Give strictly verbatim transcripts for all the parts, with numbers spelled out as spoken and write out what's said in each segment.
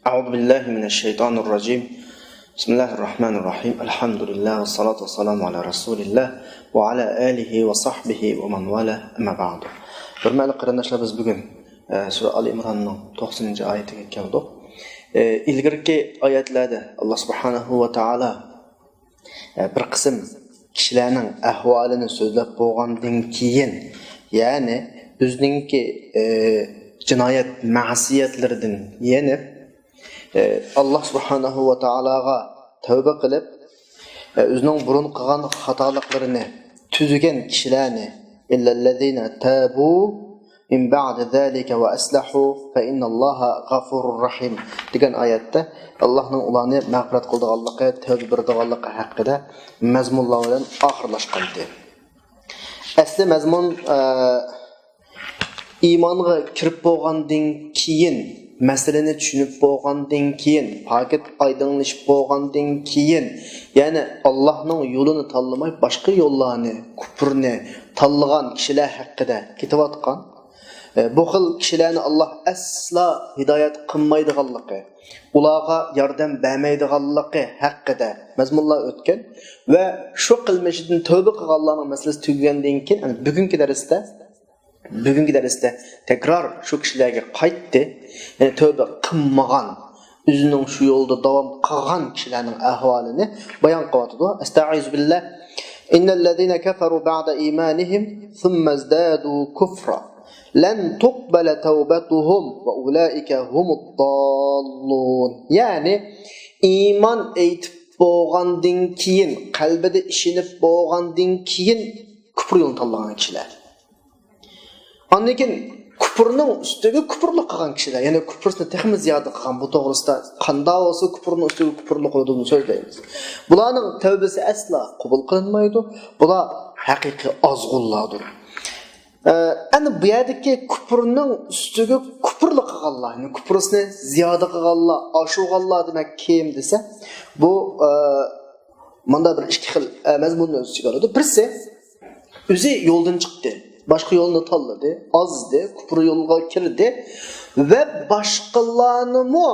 أعوذ بالله من الشيطان الرجيم. بسم الله الرحمن الرحيم. الحمد لله والصلاة والسلام على رسول الله وعلى آله وصحبه ومن والاه. أما بعد. ھۆرمەتلىك قېرىنداشلار، بىز بۈگۈن، ئە، سۈرە ئال ئىمراننىڭ توقسىنىنچى ئايىتىگە كەلدۇق. ئە، ئىلگىرىكى ئايەتلەردە ئاللا سۇبھانەھۇ ۋە تائالا بىر قىسىم كىشىلەرنىڭ ئەھۋالىنى سۆزلەپ بولغاندىن كېيىن، يەنى ئۆزىنىڭكى، ئى، جىنايەت مەسىيەتلىرىدىن يېنىپ، ئى، ئاللا سۇبھانەھۇ ۋە تائالاغا تەۋبە قىلىپ، ئى، ئۆزىنىڭ بۇرۇن قىلغان خاتالىقلىرىنى تۈزىگەن كىشىلەرنى، إلا الذين تابوا من بعد ذلك وأصلحوا فإن الله غفور رحيم دېگەن ئايەتتە ئاللانىڭ ئۇلارنى مەغپىرەت قىلىدىغانلىقى، تەۋبە بېرىدىغانلىقى ھەققىدە مەزمۇنلار بىلەن ئاخىرلاشقانىدى. ئەسلى مەزمۇن، ئە، ئىمانغا كىرىپ بولغاندىن كېيىن، مەسىلىنى چۈشىنىپ بولغاندىن كېيىن، پاكىت ئايدىڭلىشىپ بولغاندىن كېيىن، يەنى ئاللانىڭ يولىنى تاللىماي، باشقا يوللارنى، كۇپرنى تاللىغان كىشىلەر ھەققىدە كېتىۋاتقان، ئە، بۇ خىل كىشىلەرنى ئاللا ئەسلا ھىدايەت قىلمايدىغانلىقى، ئۇلارغا ياردەم بەرمەيدىغانلىقى ھەققىدە مەزمۇنلار ئۆتكەن ۋە شۇ قىلمىشىدىن تەۋبە قىلغانلارنىڭ مەسىلىسى تۈگىگەندىن كېيىن، ئەمدى بۈگۈنكى دەرستە، بۈگۈنكى دەرستە تەكرار شۇ كىشىلەرگە قايتتى. يەنى تەۋبە قىلمىغان، ئۆزىنىڭ شۇ يولدا داۋام قىلغان كىشىلەرنىڭ ئەھۋالىنى بايان قىلىۋاتىدۇ. ئەستەئىزۇ بىللا. إن الذين كفروا بعد إيمانهم ثم ازدادوا كفرا لن تقبل توبتهم وأولئك هم الضالون. يەنى ئىمان ئېيتىپ بولغاندىن كېيىن، قەلبىدە ئىشىنىپ بولغاندىن كېيىن كۇپر يولىنى تاللىغان كىشىلەر. ئاندىن كېيىن كۇپرنىڭ ئۈستىگە كۇپرلۇق قىلغان كىشىلەر، يەنى كۇپرىسىنى تېخىمۇ زىيادە قىلغان، بۇ توغرىسىدا قانداق بولسا كۇپرنىڭ ئۈستىگە كۇپرلۇق قىلىدۇ، بۇنى سۆزلەيمىز. بۇلارنىڭ تەۋبىسى ئەسلا قوبۇل قىلىنمايدۇ. بۇلار ھەقىقىي ئازغۇنلاردۇر. ئە، ئەنە بۇ يەردىكى كۇپرنىڭ ئۈستىگە كۇپرلۇق قىلغانلار، يەنى كۇپرىسىنى زىيادە قىلغانلار، ئاشۇرغانلار دېمەك كىم دېسە، بۇ، ئە، مۇندا بىر ئىككى خىل، ئە، مەزمۇننى ئۆز ئىچىگە ئالىدۇ. بىرسى، ئۆزى يولدىن چىقتى، باشقا يولنى تاللىدى، ئازدى، كۇپر يولىغا كىردى ۋە باشقىلارنىمۇ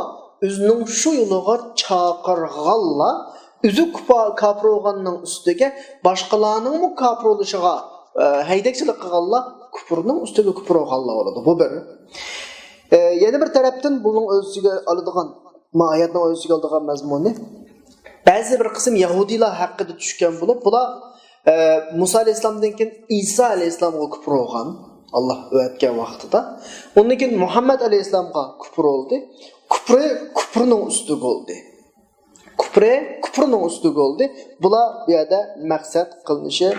ئۆزىنىڭ شۇ يولىغا چاقىرغانلار، ئۆزى كۇپا-، كاپىر بولغاننىڭ ئۈستىگە باشقىلارنىڭمۇ كاپىر بولۇشىغا، ئە، ھەيدەكچىلىك قىلغانلار كۇپرنىڭ ئۈستىگە كۇپر بولغانلار بولىدۇ. بۇ بىر. ئە، يەنە بىر تەرەپتىن بۇنىڭ ئۆز ئىچىگە ئالىدىغان، ما ئايەتنىڭ ئۆز ئىچىگە ئالىدىغان مەزمۇنى، بەزى بىر قىسىم يەھۇدىيلار ھەققىدە چۈشكەن بولۇپ، بۇلار، ئە، مۇسا ئەلەيھىسسالامدىن كېيىن ئىسا ئەلەيھىسسالامغا كۇپر بولغان، ئاللا ئۆتكەن ۋاقتىدا. ئۇندىن كېيىن مۇھەممەد ئەلەيھىسسالامغا كۇپر بولدى. كۇپرى كۇپرنىڭ ئۈستىگە بولدى. كۇپرى كۇپرنىڭ ئۈستىگە بولدى. بۇلار بۇ يەردە مەقسەت قىلىنىشى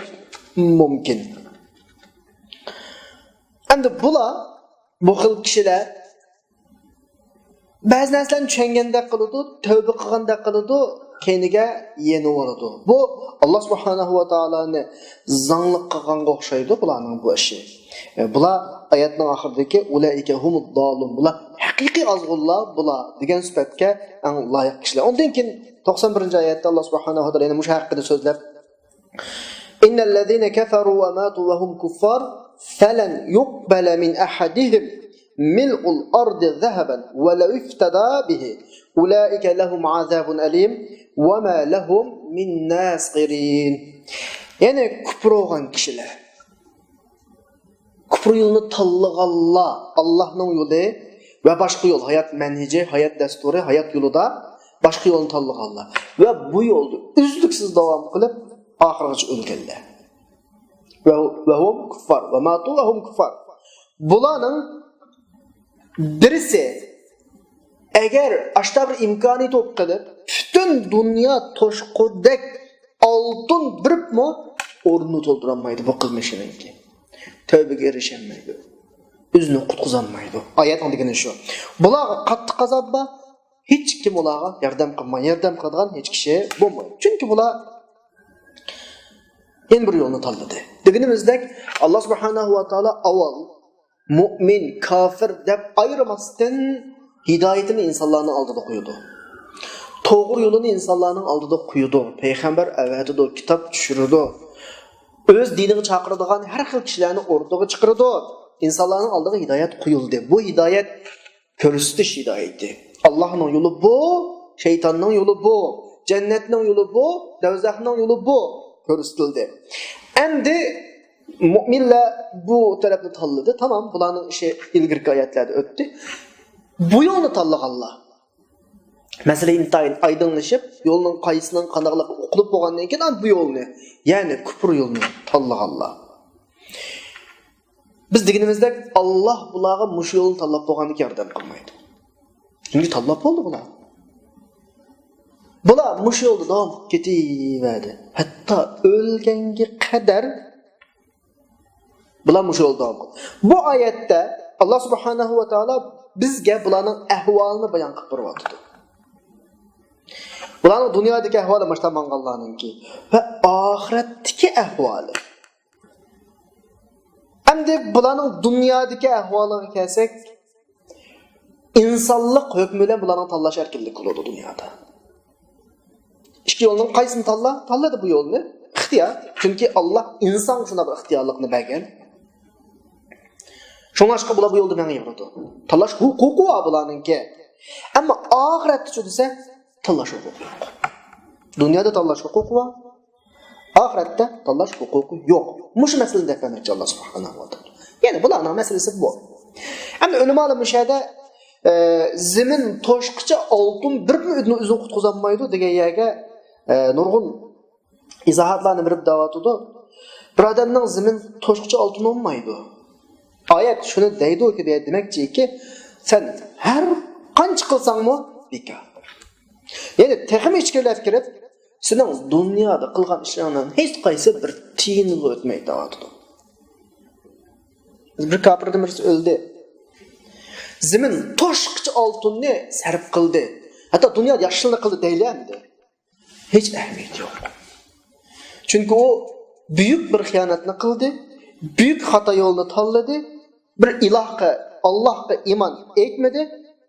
مۇمكىن. ئەمدى بۇلار، بۇ خىل كىشىلەر بەزى نەرسىلەرنى چۈشەنگەندەك قىلىدۇ، تەۋبە قىلغاندەك قىلىدۇ، كەينىگە يېنىۋالىدۇ. بۇ ئاللا سۇبھانەھۇ ۋە تائالانى زاڭلىق قىلغانغا ئوخشايدۇ بۇلارنىڭ بۇ ئىشى. ئە، بۇلار ئايەتنىڭ ئاخىرىدىكى «ئۇلائىكە ھۇمۇد دالۇن»، بۇلار ھەقىقىي ئازغۇنلار بۇلار دېگەن سۈپەتكە ئەڭ لايىق كىشىلەر. ئۇندىن كېيىن توقسان بىرىنچى ئايەتتە ئاللا سۇبھانەھۇ ۋە تائالا يەنە مۇشۇ ھەققىدە سۆزلەپ، إن الذين كفروا وماتوا وهم كفار فلن يقبل من أحدهم ملء الأرض ذهبا ولو افتدى به أولئك لهم عذاب أليم وما لهم من ناصرين. يەنى كۇپۇر بولغان كىشىلەر، كۇپۇر يولىنى تاللىغانلار، ئاللانىڭ يولى ۋە باشقا يول، ھايات مەنھىجى، ھايات دەستۇرى، ھايات يولىدا باشقا يولنى تاللىغانلار ۋە بۇ يولدا ئۈزلۈكسىز داۋام قىلىپ ئاخىرغىچە ئۆلگەنلەر. ۋە، ۋە ھۇم كۇففار، ۋە ماتۇ ۋە ھۇم كۇففار. بۇلارنىڭ بىرسى، ئەگەر ئاشتا بىر ئىمكانىيەت بولۇپ قېلىپ، پۈتۈن دۇنيا توشقۇدەك ئالتۇن بېرىپمۇ ئورنىنى تولدۇرالمايدۇ بۇ قىلمىشىنىڭكى. تەۋبىگە ئېرىشەلمەيدۇ. ئۆزىنى قۇتقۇزالمايدۇ. ئايەتنىڭ دېگىنى شۇ. بۇلارغا قاتتىق ئازاب بار. ھېچكىم ئۇلارغا ياردەم قىلماي، ياردەم قىلىدىغان ھېچ كىشى بولمايدۇ. چۈنكى بۇلار يەنە بىر يولنى تاللىدى. دېگىنىمىزدەك، ئاللا سۇبھانەھۇ ۋە تائالا ئاۋۋال مۇئمىن، كاپىر دەپ ئايرىماستىن، ھىدايىتىنى ئىنسانلارنىڭ ئالدىدا قويىدۇ. توغرا يولىنى ئىنسانلارنىڭ ئالدىدا قويىدۇ. پەيغەمبەر ئەۋەتىدۇ، كىتاب چۈشۈرىدۇ. ئۆز دىنىغا چاقىرىدىغان ھەر خىل كىشىلەرنى ئوتتۇرىغا چىقىرىدۇ. ئىنسانلارنىڭ ئالدىغا ھىدايەت قويۇلدى. بۇ ھىدايەت كۆرسىتىش ھىدايىتى. ئاللاھنىڭ يولى بۇ، شەيتاننىڭ يولى بۇ، جەننەتنىڭ يولى بۇ، دوزاخنىڭ يولى بۇ كۆرسىتىلدى. ئەمدى مۆمىنلەر بۇ تەرەپنى تاللىدى. تامام، بۇلارنىڭ ئىشى ئىلگىرىكى ئايەتلەردە ئۆتتى. بۇ يولنى تاللىغانلار، مەسىلە ئىنتايىن ئايدىڭلىشىپ، يولنىڭ قايسىنىڭ قانداقلىقى ئۇقۇلۇپ بولغاندىن كېيىن، بۇ يولنى، يەنى كۇپۇر يولىنى تاللىغانلار. بىز دېگىنىمىزدەك، ئاللاھ بۇلارغا مۇشۇ يولنى تاللاپ بولغاندىكىن ياردەم قىلمايدۇ. چۈنكى تاللاپ بولدى بۇلار. بۇلار مۇشۇ يولدا داۋام قىلىپ كېتىۋەردى. ھەتتا ئۆلگەنگە قەدەر بۇلار مۇشۇ يولدا داۋام قىلدى. بۇ ئايەتتە ئاللاھ سۇبھانەھۇ ۋە تائالا بىزگە بۇلارنىڭ ئەھۋالىنى بايان قىلىپ بېرىۋاتىدۇ. بۇلارنىڭ دۇنيادىكى ئەھۋالى، ماشتا ماڭغانلارنىڭكى، ۋە ئاخىرەتتىكى ئەھۋالى. ئەمدى بۇلارنىڭ دۇنيادىكى ئەھۋالىغا كەلسەك، ئىنسانلىق ھۆكمى بىلەن بۇلارنىڭ تاللاش ئەركىنلىكى بولىدۇ دۇنيادا. ئىككى يولنىڭ قايسىنى تاللا؟ تاللىدى بۇ يولنى. ئىختىيار. چۈنكى ئاللاھ ئىنسانغا شۇنداق بىر ئىختىيارلىقنى بەرگەن. شۇڭلاشقا بۇلار بۇ يولدا مېڭىۋېرىدۇ. تاللاش ھوقۇقى بار بۇلارنىڭكى. ئەمما ئاخىرەتتىچۇ دېسە، تاللاش ھوقۇقى يوق. دۇنيادا تاللاش ھوقۇقى بار. ئاخىرەتتە تاللاش ھوقۇقى يوق. مۇشۇ مەسىلىنى دەپ بەرمەكچى ئاللاھ سۇبھانەھۇ ۋە تائالا. يەنى بۇلارنىڭ مەسىلىسى بۇ. ئەمدى ئۆلىمالار مۇشۇ يەردە، ئە، زېمىن توشقىچە ئالتۇن بېرىپمۇ ئۆزىنى ئۆزى قۇتقۇزالمايدۇ دېگەن يەرگە، ئە، نۇرغۇن ئىزاھاتلارنى بېرىپ دەۋاتىدۇ. بىر ئادەمنىڭ زېمىن توشقىچە ئالتۇن بولمايدۇ. ئايەت شۇنى دەيدۇكى، دېمەكچىكى، سەن ھەر قانچە قىلساڭمۇ بىكار. يەنى تېخىمۇ ئىچكىرىلەپ كىرىپ، سېنىڭ دۇنيادا قىلغان ئىشلىرىڭنىڭ ھېچقايسى بىر تىيىنىغا ئۆتمەي دەۋاتىدۇ. بىر كاپىردىن بىرسى ئۆلدى. زېمىن توشقىچە ئالتۇننى سەرپ قىلدى. ھەتتا دۇنيادا ياخشىلىقنى قىلدى دەيلى ئەمدى. ھېچ ئەھمىيىتى يوق. چۈنكى ئۇ بۈيۈك بىر خىيانەتنى قىلدى، بۈيۈك خاتا يولنى تاللىدى، بىر ئىلاھقا، ئاللاھقا ئىمان ئېيتمىدى.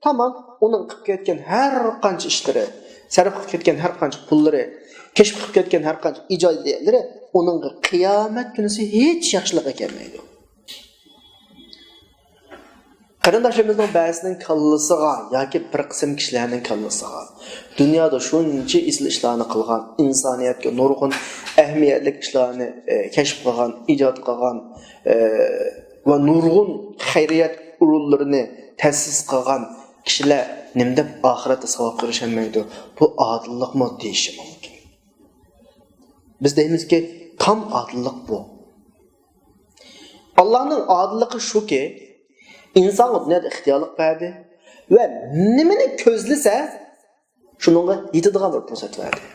تامام، ئۇنىڭ قىلىپ كەتكەن ھەر قانچە ئىشلىرى، سەرپ قىلىپ كەتكەن ھەر قانچە پۇللىرى، كەشىپ قىلىپ كەتكەن ھەر قانچە ئىجادىيەتلىرى ئۇنىڭغا قىيامەت كۈنىسى ھېچ ياخشىلىق ئەكەلمەيدۇ. قېرىنداشلىرىمىزنىڭ بەزىسىنىڭ كاللىسىغا ياكى بىر قىسىم كىشىلەرنىڭ كاللىسىغا، دۇنيادا شۇنچە ئېسىل ئىشلارنى قىلغان، ئىنسانىيەتكە نۇرغۇن ئەھمىيەتلىك ئىشلارنى، ئە، كەشىپ قىلغان، ئىجاد قىلغان، ئە، ۋە نۇرغۇن خەيرىيەت ئورۇنلىرىنى تەسىس قىلغان كىشىلەر نېمە دەپ ئاخىرەتتە ساۋاب كۆرۈشەلمەيدۇ؟ بۇ ئادىللىقمۇ دېيىشى مۇمكىن. بىز دەيمىزكى، تام ئادىللىق بۇ. ئاللانىڭ ئادىللىقى شۇكى، ئىنسانغا دۇنيادا ئىختىيارلىق بەردى ۋە نېمىنى كۆزلىسە، شۇنىڭغا يېتىدىغان بىر پۇرسەت بەردى.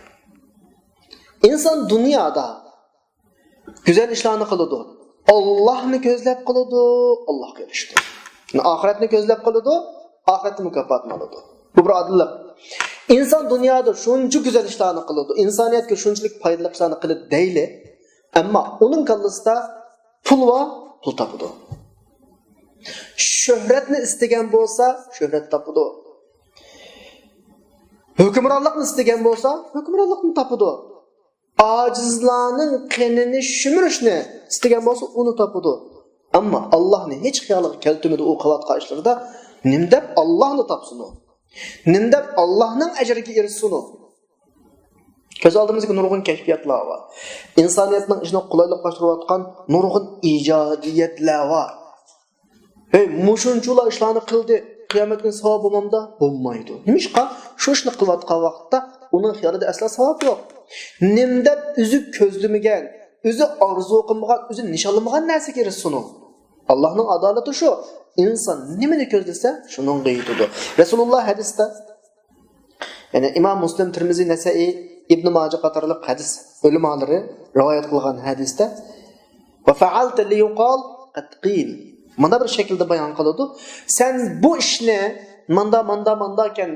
ئىنسان دۇنيادا گۈزەل ئىشلارنى قىلىدۇ، ئاللاھنى كۆزلەپ قىلىدۇ، ئاللاھقا ئېرىشىدۇ. ئاخىرەتنى كۆزلەپ قىلىدۇ، ئاخىرەتتە مۇكاپاتىنى ئالىدۇ. بۇ بىر ئادىللىق. ئىنسان دۇنيادا شۇنچە گۈزەل ئىشلارنى قىلىدۇ، ئىنسانىيەتكە شۇنچىلىك پايدىلىق ئىشلارنى قىلدى دەيلى. ئەمما ئۇنىڭ كاللىسىدا پۇل بار، پۇل تاپىدۇ. شۆھرەتنى ئىستىگەن بولسا، شۆھرەت تاپىدۇ. ھۆكۈمرانلىقنى ئىستىگەن بولسا، ھۆكۈمرانلىقنى تاپىدۇ. ئاجىزلارنىڭ قېنىنى شۈمۈرۈشنى ئىستىگەن بولسا، ئۇنى تاپىدۇ. ئەمما ئاللاھنى ھېچ خىيالىغا كەلتۈرمىدى ئۇ قىلىۋاتقان ئىشلىرىدا. نېمە دەپ ئاللاھنى تاپسۇن ئۇ؟ نېمە دەپ ئاللاھنىڭ ئەجرىگە ئېرىشسۇن ئۇ؟ كۆز ئالدىمىزدىكى نۇرغۇن كەشپىياتلار بار. ئىنسانىيەتنىڭ ئىشىنى قولايلىقلاشتۇرۇۋاتقان نۇرغۇن ئىجادىيەتلەر بار. ھەي، مۇشۇنچىلا ئىشلارنى قىلدى، قىيامەت كۈنى ساۋاب بولمامدا؟ بولمايدۇ. نېمىشقا؟ شۇ ئىشنى قىلىۋاتقان ۋاقىتتا ئۇنىڭ خىيالىدا ئەسلا ساۋاب يوق. نېمە دەپ ئۆزى كۆزلىمىگەن، ئۆزى ئارزۇ قىلمىغان، ئۆزى نىشانلىمىغان نەرسىگە ئېرىشسۇن ئۇ؟ ئاللاھنىڭ ئادالىتى شۇ. ئىنسان نېمىنى كۆزلىسە، شۇنىڭغا يېتىدۇ. رەسۇلۇللا ھەدىستە، يەنى ئىمام مۇسلىم، تىرمىزى، نەسەئىي، ئىبنى ماجە قاتارلىق ھەدىس ئۆلىمالىرى رىۋايەت قىلغان ھەدىستە، «ۋە فەئەلتە لىيۇقال قەد قىل.» مانا بىر شەكىلدە بايان قىلىدۇ. سەن بۇ ئىشنى ماندا، ماندا، ماندا ئىكەن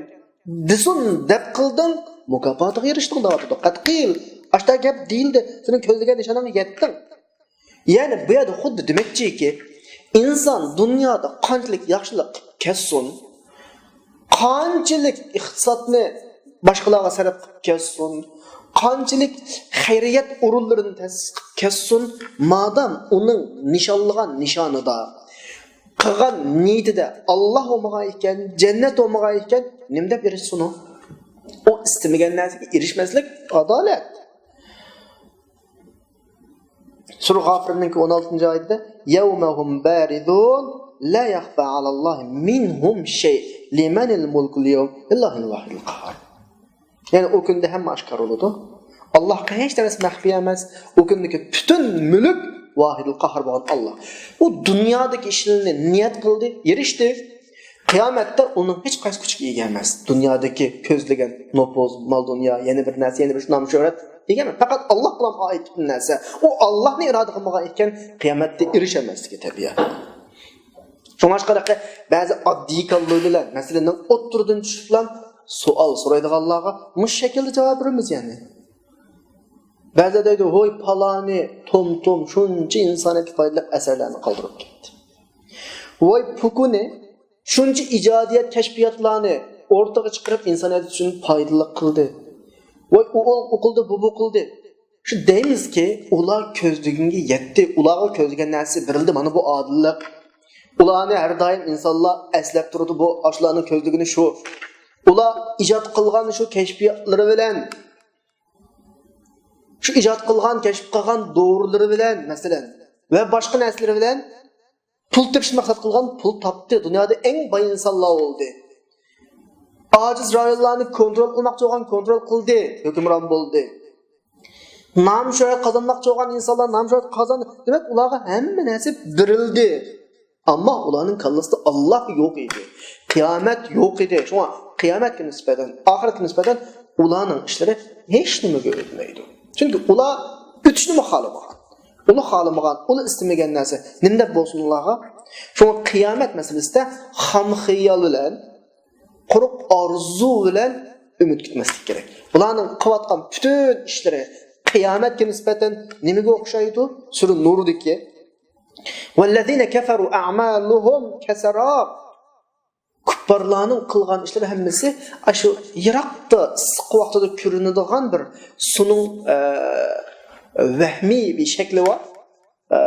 دېسۇن دەپ قىلدىڭ، مۇكاپاتىغا ئېرىشتىڭ دەۋاتىدۇ. قەد قىل، ئاشتا گەپ دېيىلدى، سېنىڭ كۆزلىگەن نىشانىڭغا يەتتىڭ. يەنى بۇ يەردە خۇددى دېمەكچىكى، ئىنسان دۇنيادا قانچىلىك ياخشىلىق قىلىپ كەتسۇن، قانچىلىك ئىقتىسادنى باشقىلارغا سەرپ قىلىپ كەتسۇن، قانچىلىك خەيرىيەت ئورۇنلىرىنى تەسىس قىلىپ كەتسۇن، مادام ئۇنىڭ نىشانلىغان نىشانىدا، قىلغان نىيىتىدە ئاللاھ بولمىغان ئىكەن، جەننەت بولمىغان ئىكەن، نېمە دەپ ئېرىشسۇن ئۇ؟ ئۇ ئىستىمىگەن نەرسىگە ئېرىشمەسلىك ئادالەت. سۈرە غافىرنىڭكى ئون ئالتىنچى ئايىتىدە، يَوْمَ هُمْ بَارِزُونَ لَا يَخْفَى عَلَى اللَّهِ مِنْهُمْ شَيْءٌ لِمَنِ الْمُلْكُ الْيَوْمَ لِلَّهِ الْوَاحِدِ الْقَهَّارِ. يەنى ئۇ كۈندە ھەممە ئاشكارا بولىدۇ. ئاللاھقا ھېچ نەرسە مەخپىي ئەمەس. ئۇ كۈندىكى پۈتۈن مۈلۈك ۋاھىدىل قاھار بولغان ئاللاھ. ئۇ دۇنيادىكى ئىشلىرىنى نىيەت قىلدى، ئېرىشتى. قىيامەتتە ئۇنىڭ ھېچ قايسى كۈچىگە ئىگە ئەمەس. دۇنيادىكى كۆزلىگەن نوپۇز، مال-دۇنيا، يەنە بىر نەرسە، يەنە بىر نام-شۆھرەت ئىگە ئەمەس. پەقەت ئاللاھقىلا ئائىت پۈتۈن نەرسە. ئۇ ئاللاھنى ئىرادە قىلمىغان ئىكەن، قىيامەتتە ئېرىشەلمەسلىكى تەبىئىي. شۇڭلاشقا بەزى ئاددىي كاللىلار بىلەن مەسىلىنىڭ ئوتتۇرىدىن چۈشۈپلا سوئال سورايدىغانلارغا مۇشۇ شەكىلدە جاۋاب بېرىمىز يەنى. بەزىلەر دەيدۇ، ھوي، پالانى توم-توم شۇنچە ئىنسانىيەتكە پايدىلىق ئەسەرلەرنى قالدۇرۇپ كەتتى. ۋاي، پۇكۇنى شۇنچە ئىجادىيەت، كەشپىياتلارنى ئورتىغا چىقىرىپ، ئىنسانىيەت ئۈچۈن پايدىلىق قىلدى. ۋاي، ئۇ، ئۇ، ئۇ قىلدى، بۇ، بۇ قىلدى. شۇ دەيمىزكى، ئۇلار كۆزلىگىنىگە يەتتى، ئۇلارغا كۆزلىگەن نەرسە بېرىلدى، مانا بۇ ئادىللىق. ئۇلارنى ھەر دائىم ئىنسانلار ئەسلەپ تۇرىدۇ، بۇ، ئاشۇلارنىڭ كۆزلىگىنى شۇ. ئۇلار ئىجاد قىلغان شۇ كەشپىياتلىرى بىلەن، شۇ ئىجاد قىلغان، كەشىپ قىلغان دورىلىرى بىلەن، مەسىلەن، ۋە باشقا نەرسىلىرى بىلەن پۇل تېپىشنى مەقسەت قىلغان پۇل تاپتى. دۇنيادا ئەڭ باي ئىنسانلار بولدى. ئاجىز رايونلارنى كونترول قىلماقچى بولغان كونترول قىلدى، ھۆكۈمران بولدى. نام شۆھرەت قازانماقچى بولغان ئىنسانلار نام شۆھرەت قازاندى. دېمەك، ئۇلارغا ھەممە نەرسە بېرىلدى. ئەمما ئۇلارنىڭ كاللىسىدا ئاللاھ يوق ئىدى. قىيامەت يوق ئىدى. شۇڭا قىيامەتكە نىسبەتەن، ئاخىرەتكە نىسبەتەن ئۇلارنىڭ ئىشلىرى ھېچنېمىگە ئۆتمەيدۇ. چۈنكى ئۇلار ئۆتۈشنىمۇ خالىمىغان. ئۇلار خالىمىغان، ئۇلار ئىستىمىگەن نەرسە نېمە دەپ بولسۇن ئۇلارغا؟ شۇڭا قىيامەت مەسىلىسىدە خام خىيال بىلەن، قۇرۇق ئارزۇ بىلەن ئۈمىد كۈتمەسلىك كېرەك. بۇلارنىڭ قىلىۋاتقان پۈتۈن ئىشلىرى قىيامەتكە نىسبەتەن نېمىگە ئوخشايدۇ؟ سۈرە نۇردىكى، والذين كفروا أعمالهم كسراب. كۇپپارلارنىڭ قىلغان ئىشلىرى ھەممىسى ئاشۇ يىراقتا، ئىسسىق ۋاقتىدا كۆرۈنىدىغان بىر سۇنىڭ، ئە، ۋەھمىي بىر شەكلى بار. ئە،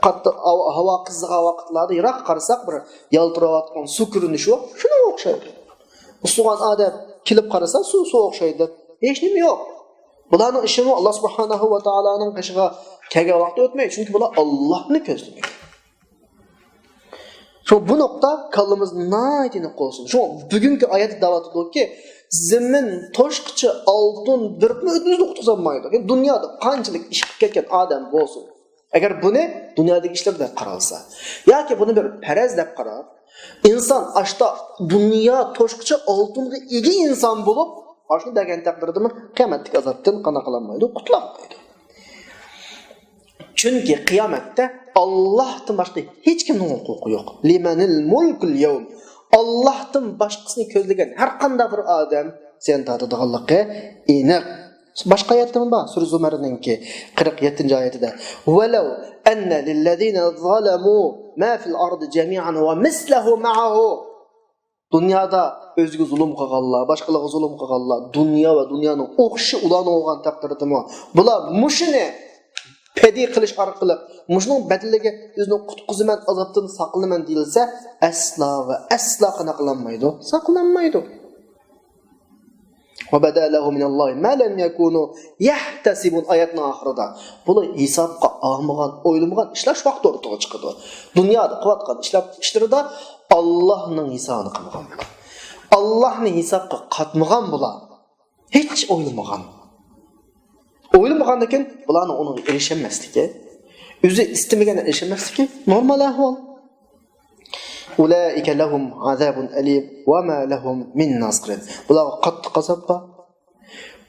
قاتتىق ھاۋا، ھاۋا قىزىغان ۋاقىتلاردا يىراق قارىساق، بىر يالتىراۋاتقان سۇ كۆرۈنۈشى بار. شۇنىڭغا ئوخشايدۇ. ئۇسسۇغان ئادەم كېلىپ قارىسا، سۇ، سۇ ئوخشايدۇ. ھېچنېمە يوق. بۇلارنىڭ ئىشىمۇ ئاللا سۇبھانەھۇ ۋە تائالانىڭ قېشىغا كەلگەن ۋاقىت ئۆتمەيدۇ. چۈنكى بۇلار ئاللانى كۆزلىمەيدۇ. شۇڭا بۇ نۇقتا كاللىمىزدا ناھايىتى ئېنىق بولسۇن. شۇڭا بۈگۈنكى ئايەتتە دەۋاتىدۇكى، زېمىن توشقىچە ئالتۇن بېرىپمۇ ئۆزىنى قۇتقۇزالمايدۇ. يەنى دۇنيادا قانچىلىك ئىش قىلىپ كەتكەن ئادەم بولسۇن، ئەگەر بۇنى دۇنيادىكى ئىشلار دەپ قارالسا، ياكى بۇنى بىر پەرەز دەپ قاراپ، ئىنسان ئاشتا دۇنيا توشقىچە ئالتۇنغا ئىگە ئىنسان بولۇپ، ئاشۇنى بەرگەن تەقدىردىمۇ قىيامەتتىكى ئازابتىن قانا قىلالمايدۇ، قۇتۇلالمايدۇ. چۈنكى قىيامەتتە ئاللاھتىن باشقا ھېچكىمنىڭ ھوقۇقى يوق. لىمەنىل مۇلكۇل يەۋم. ئاللاھتىن باشقىسىنى كۆزلىگەن ھەر قانداق بىر ئادەم زىيان تارتىدىغانلىقى ئېنىق. باشقا ئايەتتىمۇ بار، سۈرە زۇمەرنىڭكى قىرىق يەتتىنچى ئايىتىدە، ولو أن للذين ظلموا ما في الأرض جميعا ومثله معه. دۇنيادا ئۆزىگە زۇلۇم قىلغانلار، باشقىلارغا زۇلۇم قىلغانلار، دۇنيا ۋە دۇنيانىڭ ئوخشىشى ئۇلارنىڭ بولغان تەقدىردىمۇ، بۇلار مۇشۇنى پەدىي قىلىش ئارقىلىق، مۇشۇنىڭ بەدىلىگە ئۆزىنى قۇتقۇزىمەن، ئازابتىن ساقلىنىمەن دېيىلسە، ئەسلا ۋە ئەسلا قانا قىلالمايدۇ، ساقلىنالمايدۇ. وبدا لهم من الله ما لم يكونوا يحتسبون. ئايەتنىڭ ئاخىرىدا، بۇلار ھېسابقا ئالمىغان، ئويلىمىغان ئىشلار شۇ ۋاقىتتا ئوتتۇرىغا چىقىدۇ. دۇنيادا قىلىۋاتقان ئىشلار، ئىشلىرىدا ئاللاھنىڭ ھېسابىنى قىلمىغان بۇلار. ئاللاھنى ھېسابقا قاتمىغان بۇلار. ھېچ ئويلىمىغان. ئويلىمىغاندىكىن بۇلارنىڭ ئۇنىڭغا ئېرىشەلمەسلىكى، ئۆزى ئىستىمىگەندە ئېرىشەلمەسلىكى نورمال ئەھۋال. أولئك لهم عذاب أليم وما لهم من ناصرين. بۇلارغا قاتتىق ئازاب بار.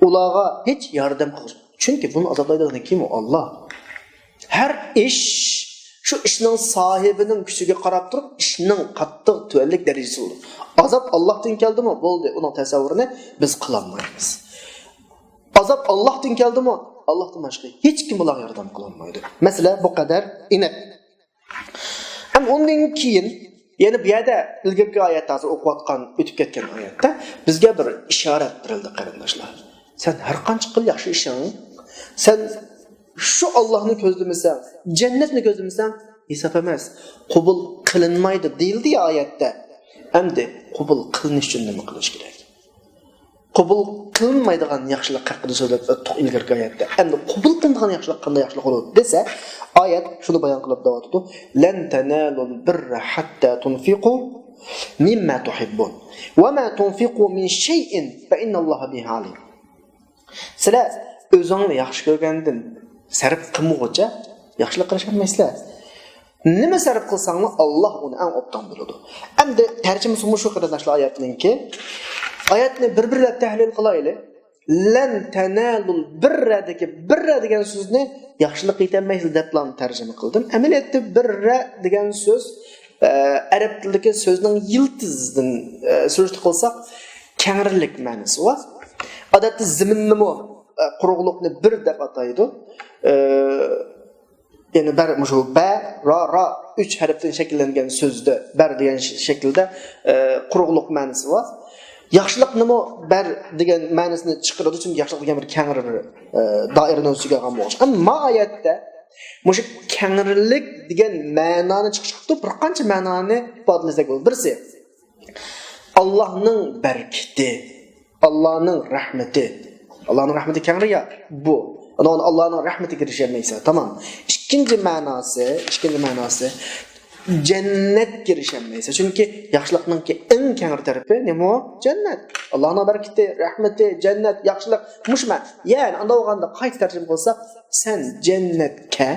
ئۇلارغا ھېچ ياردەم قىلغۇچى. چۈنكى بۇنى ئازابلايدىغىنى كىم؟ ئۇ ئاللا. ھەر ئىش شۇ ئىشنىڭ ساھىبىنىڭ كۈچىگە قاراپ تۇرۇپ، ئىشنىڭ قاتتىق تۆۋەنلىك دەرىجىسى بولىدۇ. ئازاب ئاللاھتىن كەلدىمۇ، بولدى، ئۇنىڭ تەسەۋۋۇرىنى بىز قىلالمايمىز. ئازاب ئاللاھتىن كەلدىمۇ، ئاللاھتىن باشقا ھېچ كىم بۇلارغا ياردەم قىلالمايدۇ. مەسىلە بۇ قەدەر ئېنىق. ھەم ئۇندىن كېيىن، يەنى بۇ يەردە ئىلگىرىكى ئايەتتە، ھازىر ئوقۇۋاتقان، ئۆتۈپ كەتكەن ئايەتتە بىزگە بىر ئىشارەت بېرىلدى، قېرىنداشلار. سەن ھەر قانچە قىل ياخشى ئىشىڭ، سەن شۇ ئاللاھنى كۆزلىمىسەڭ، جەننەتنى كۆزلىمىسەڭ، ھېساب ئەمەس، قوبۇل قىلىنمايدۇ دېيىلدى يا ئايەتتە. ئەمدى قوبۇل قىلىنىش ئۈچۈن نېمە قىلىش كېرەك؟ قوبۇل قىلىنمايدىغان ياخشىلىق ھەققىدە سۆزلەپ ئۆتتۇق ئىلگىرىكى ئايەتتە. ئەمدى قوبۇل قىلىنىدىغان ياخشىلىق قانداق ياخشىلىق بولىدۇ دېسە، ئايەت شۇنى بايان قىلىپ دەۋاتىدۇ، لەن تەنالۇل بىررە ھەتتا تۇنفىقۇ مىمما تۇھىببۇن ۋە ما تۇنفىقۇ مىن شەيئىن فە ئىننەللاھە بىھى ئالىم. سىلەر ئۆزۈڭلار ياخشى كۆرگەندىن سەرپ قىلمىغۇچە ياخشىلىق قىلىشالمايسىلەر. نېمە سەرپ قىلساڭلار، ئاللاھ ئۇنى ئەڭ ئوبدان بىلىدۇ. ئەمدى تەرجىمىسى مۇشۇ، قېرىنداشلار، ئايەتنىڭكى. ئايەتنى بىر-بىرلەپ تەھلىل قىلايلى. لەن تەنالۇل بىررەدىكى بىررە دېگەن سۆزنى ياخشىلىق يېتەلمەيسىز دەپلا تەرجىمە قىلدىم. ئەمەلىيەتتە بىررە دېگەن سۆز، ئە، ئەرەب تىلىدىكى سۆزنىڭ يىلتىزىدىن، ئە، سۈرۈشتە قىلساق، كەڭرىلىك مەنىسى بار. ئادەتتە زېمىننىمۇ، ئە، قۇرۇقلۇقنى بىر دەپ ئاتايدۇ. ئە، يەنى بەر، مۇشۇ بە، را، را ئۈچ ھەرپتىن شەكىللەنگەن سۆزدە بەر دېگەن ش-، شەكىلدە، ئە، قۇرۇقلۇق مەنىسى بار. ياخشىلىقنىمۇ بەر دېگەن مەنىسىنى چىقىرىدۇ، چۈنكى ياخشىلىق دېگەن بىر كەڭرى بىر، ئە، دائىرىنىڭ ئۈستىگە ئالغان بولغاچقا. ئەمما ما ئايەتتە مۇشۇ كەڭرىلىك دېگەن مەنانى چىقىش قىلىپ بىر قانچە مەنانى ئىپادىلىسەك بولىدۇ. بىرسى، ئاللاھنىڭ بەرىكىتى، ئاللاھنىڭ رەھمىتى. ئاللاھنىڭ رەھمىتى كەڭرى يا بۇ. ئانا ئاللاھنىڭ رەھمىتىگە ئېرىشەلمەيسەن. تامام. ئىككىنچى مەناسى، ئىككىنچى مەناسى، جەننەتكە ئېرىشەلمەيسەن. چۈنكى ياخشىلىقنىڭكى ئەڭ كەڭرى تەرىپى نېمە ئۇ؟ جەننەت. ئاللاھنىڭ بەرىكىتى، رەھمىتى، جەننەت، ياخشىلىق. مۇشۇ مەن. يەنى ئانداق بولغاندا قايتا تەرجىمە قىلساق، سەن جەننەتكە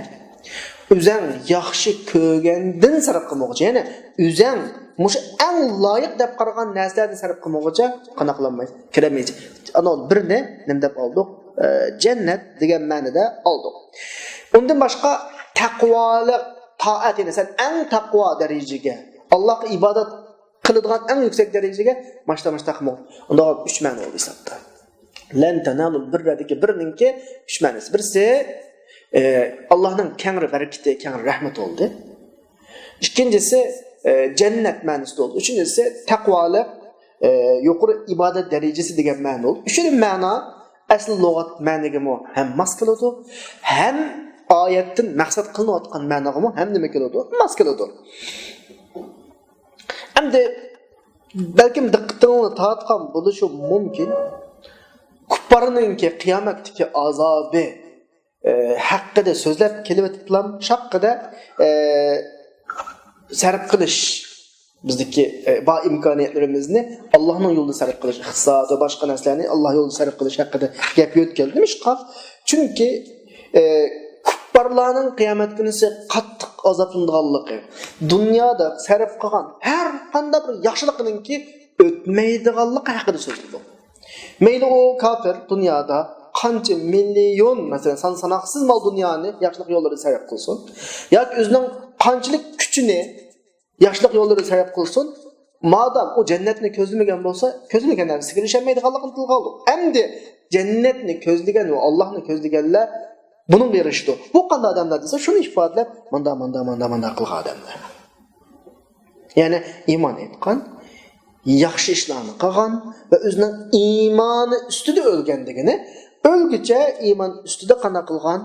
ئۆزەڭ ياخشى كۆرگەندىن سەرپ قىلمىغۇچە، يەنى ئۆزەڭ مۇشۇ ئەڭ لايىق دەپ قارىغان نەرسىلەردىن سەرپ قىلمىغۇچە قانداق قىلالمايسەن؟ كىرەلمەيسەن. ئانا بىرنى نېمە دەپ ئالدۇق؟ ئە، جەننەت دېگەن مەنىدە ئالدۇق. ئۇندىن باشقا تەقۋالىق، تائەت، يەنى سەن ئەڭ تەقۋا دەرىجىگە، ئاللاھقا ئىبادەت قىلىدىغان ئەڭ يۈكسەك دەرىجىگە ماشتا ماشتا قىلمىغۇچە. ئۇنداق ئۈچ مەنە بولدى ھېسابتا. لەن تەنالۇل بىررەدىكى بىرنىڭكى ئۈچ مەنىسى. بىرسى، ئە، ئاللاھنىڭ كەڭرى بەرىكىتى، كەڭرى رەھمىتى بولدى. ئىككىنچىسى، ئە، جەننەت مەنىسى بولدى. ئۈچىنچىسى، تەقۋالىق، ئە، يۇقىرى ئىبادەت دەرىجىسى دېگەن مەنە بولدى. ئۈچىنچى مەنا ئەسلى لۇغەت مەنىگىمۇ ھەم ماس كېلىدۇ، ھەم ئايەتتىن مەقسەت قىلىنىۋاتقان مەنىگىمۇ ھەم نېمە كېلىدۇ؟ ماس كېلىدۇ. ئەمدى بەلكىم دىققىتىڭلارنى تارتقان بولۇشى مۇمكىن. كۇپپارنىڭكى قىيامەتتىكى ئازابى، ئە، ھەققىدە سۆزلەپ كېلىۋېتىپلام شاققىدە، ئە، سەرپ قىلىش، بىزدىكى، ئە، بار ئىمكانىيەتلىرىمىزنى ئاللاھنىڭ يولىدا سەرپ قىلىش، ئىقتىساد ۋە باشقا نەرسىلەرنى ئاللاھ يولىدا سەرپ قىلىش ھەققىدە گەپ يۆتكەلدى. نېمىشقا؟ چۈنكى، ئە، كۇپپارلارنىڭ قىيامەت كۈنىسى قاتتىق ئازابلىنىدىغانلىقى، دۇنيادا سەرپ قىلغان ھەر قانداق بىر ياخشىلىقىنىڭكى ئۆتمەيدىغانلىقى ھەققىدە سۆزلىدۇق. مەيلى ئۇ كاپىر دۇنيادا قانچە مىليون، مەسىلەن، سان ساناقسىز مال دۇنيانى ياخشىلىق يوللىرىدا سەرپ قىلسۇن، ياكى ئۆزىنىڭ قانچىلىك كۈچىنى ياخشىلىق يوللىرىدا سەرپ قىلسۇن، مادام ئۇ جەننەتنى كۆزلىمىگەن بولسا، كۆزلىمىگەن نەرسىگە ئېرىشەلمەيدىغانلىقىنى تىلغا ئالدۇق. ئەمدى جەننەتنى كۆزلىگەن ۋە ئاللاھنى كۆزلىگەنلەر بۇنىڭغا ئېرىشىدۇ. بۇ قانداق ئادەملەر دېسە، شۇنى ئىپادىلەپ، ماندا، ماندا، ماندا، ماندا قىلغان ئادەملەر. يەنى ئىمان ئېيتقان، ياخشى ئىشلارنى قىلغان ۋە ئۆزىنىڭ ئىمانى ئۈستىدە ئۆلگەن دېگىنى، ئۆلگۈچە ئىمان ئۈستىدە قانداق قىلغان؟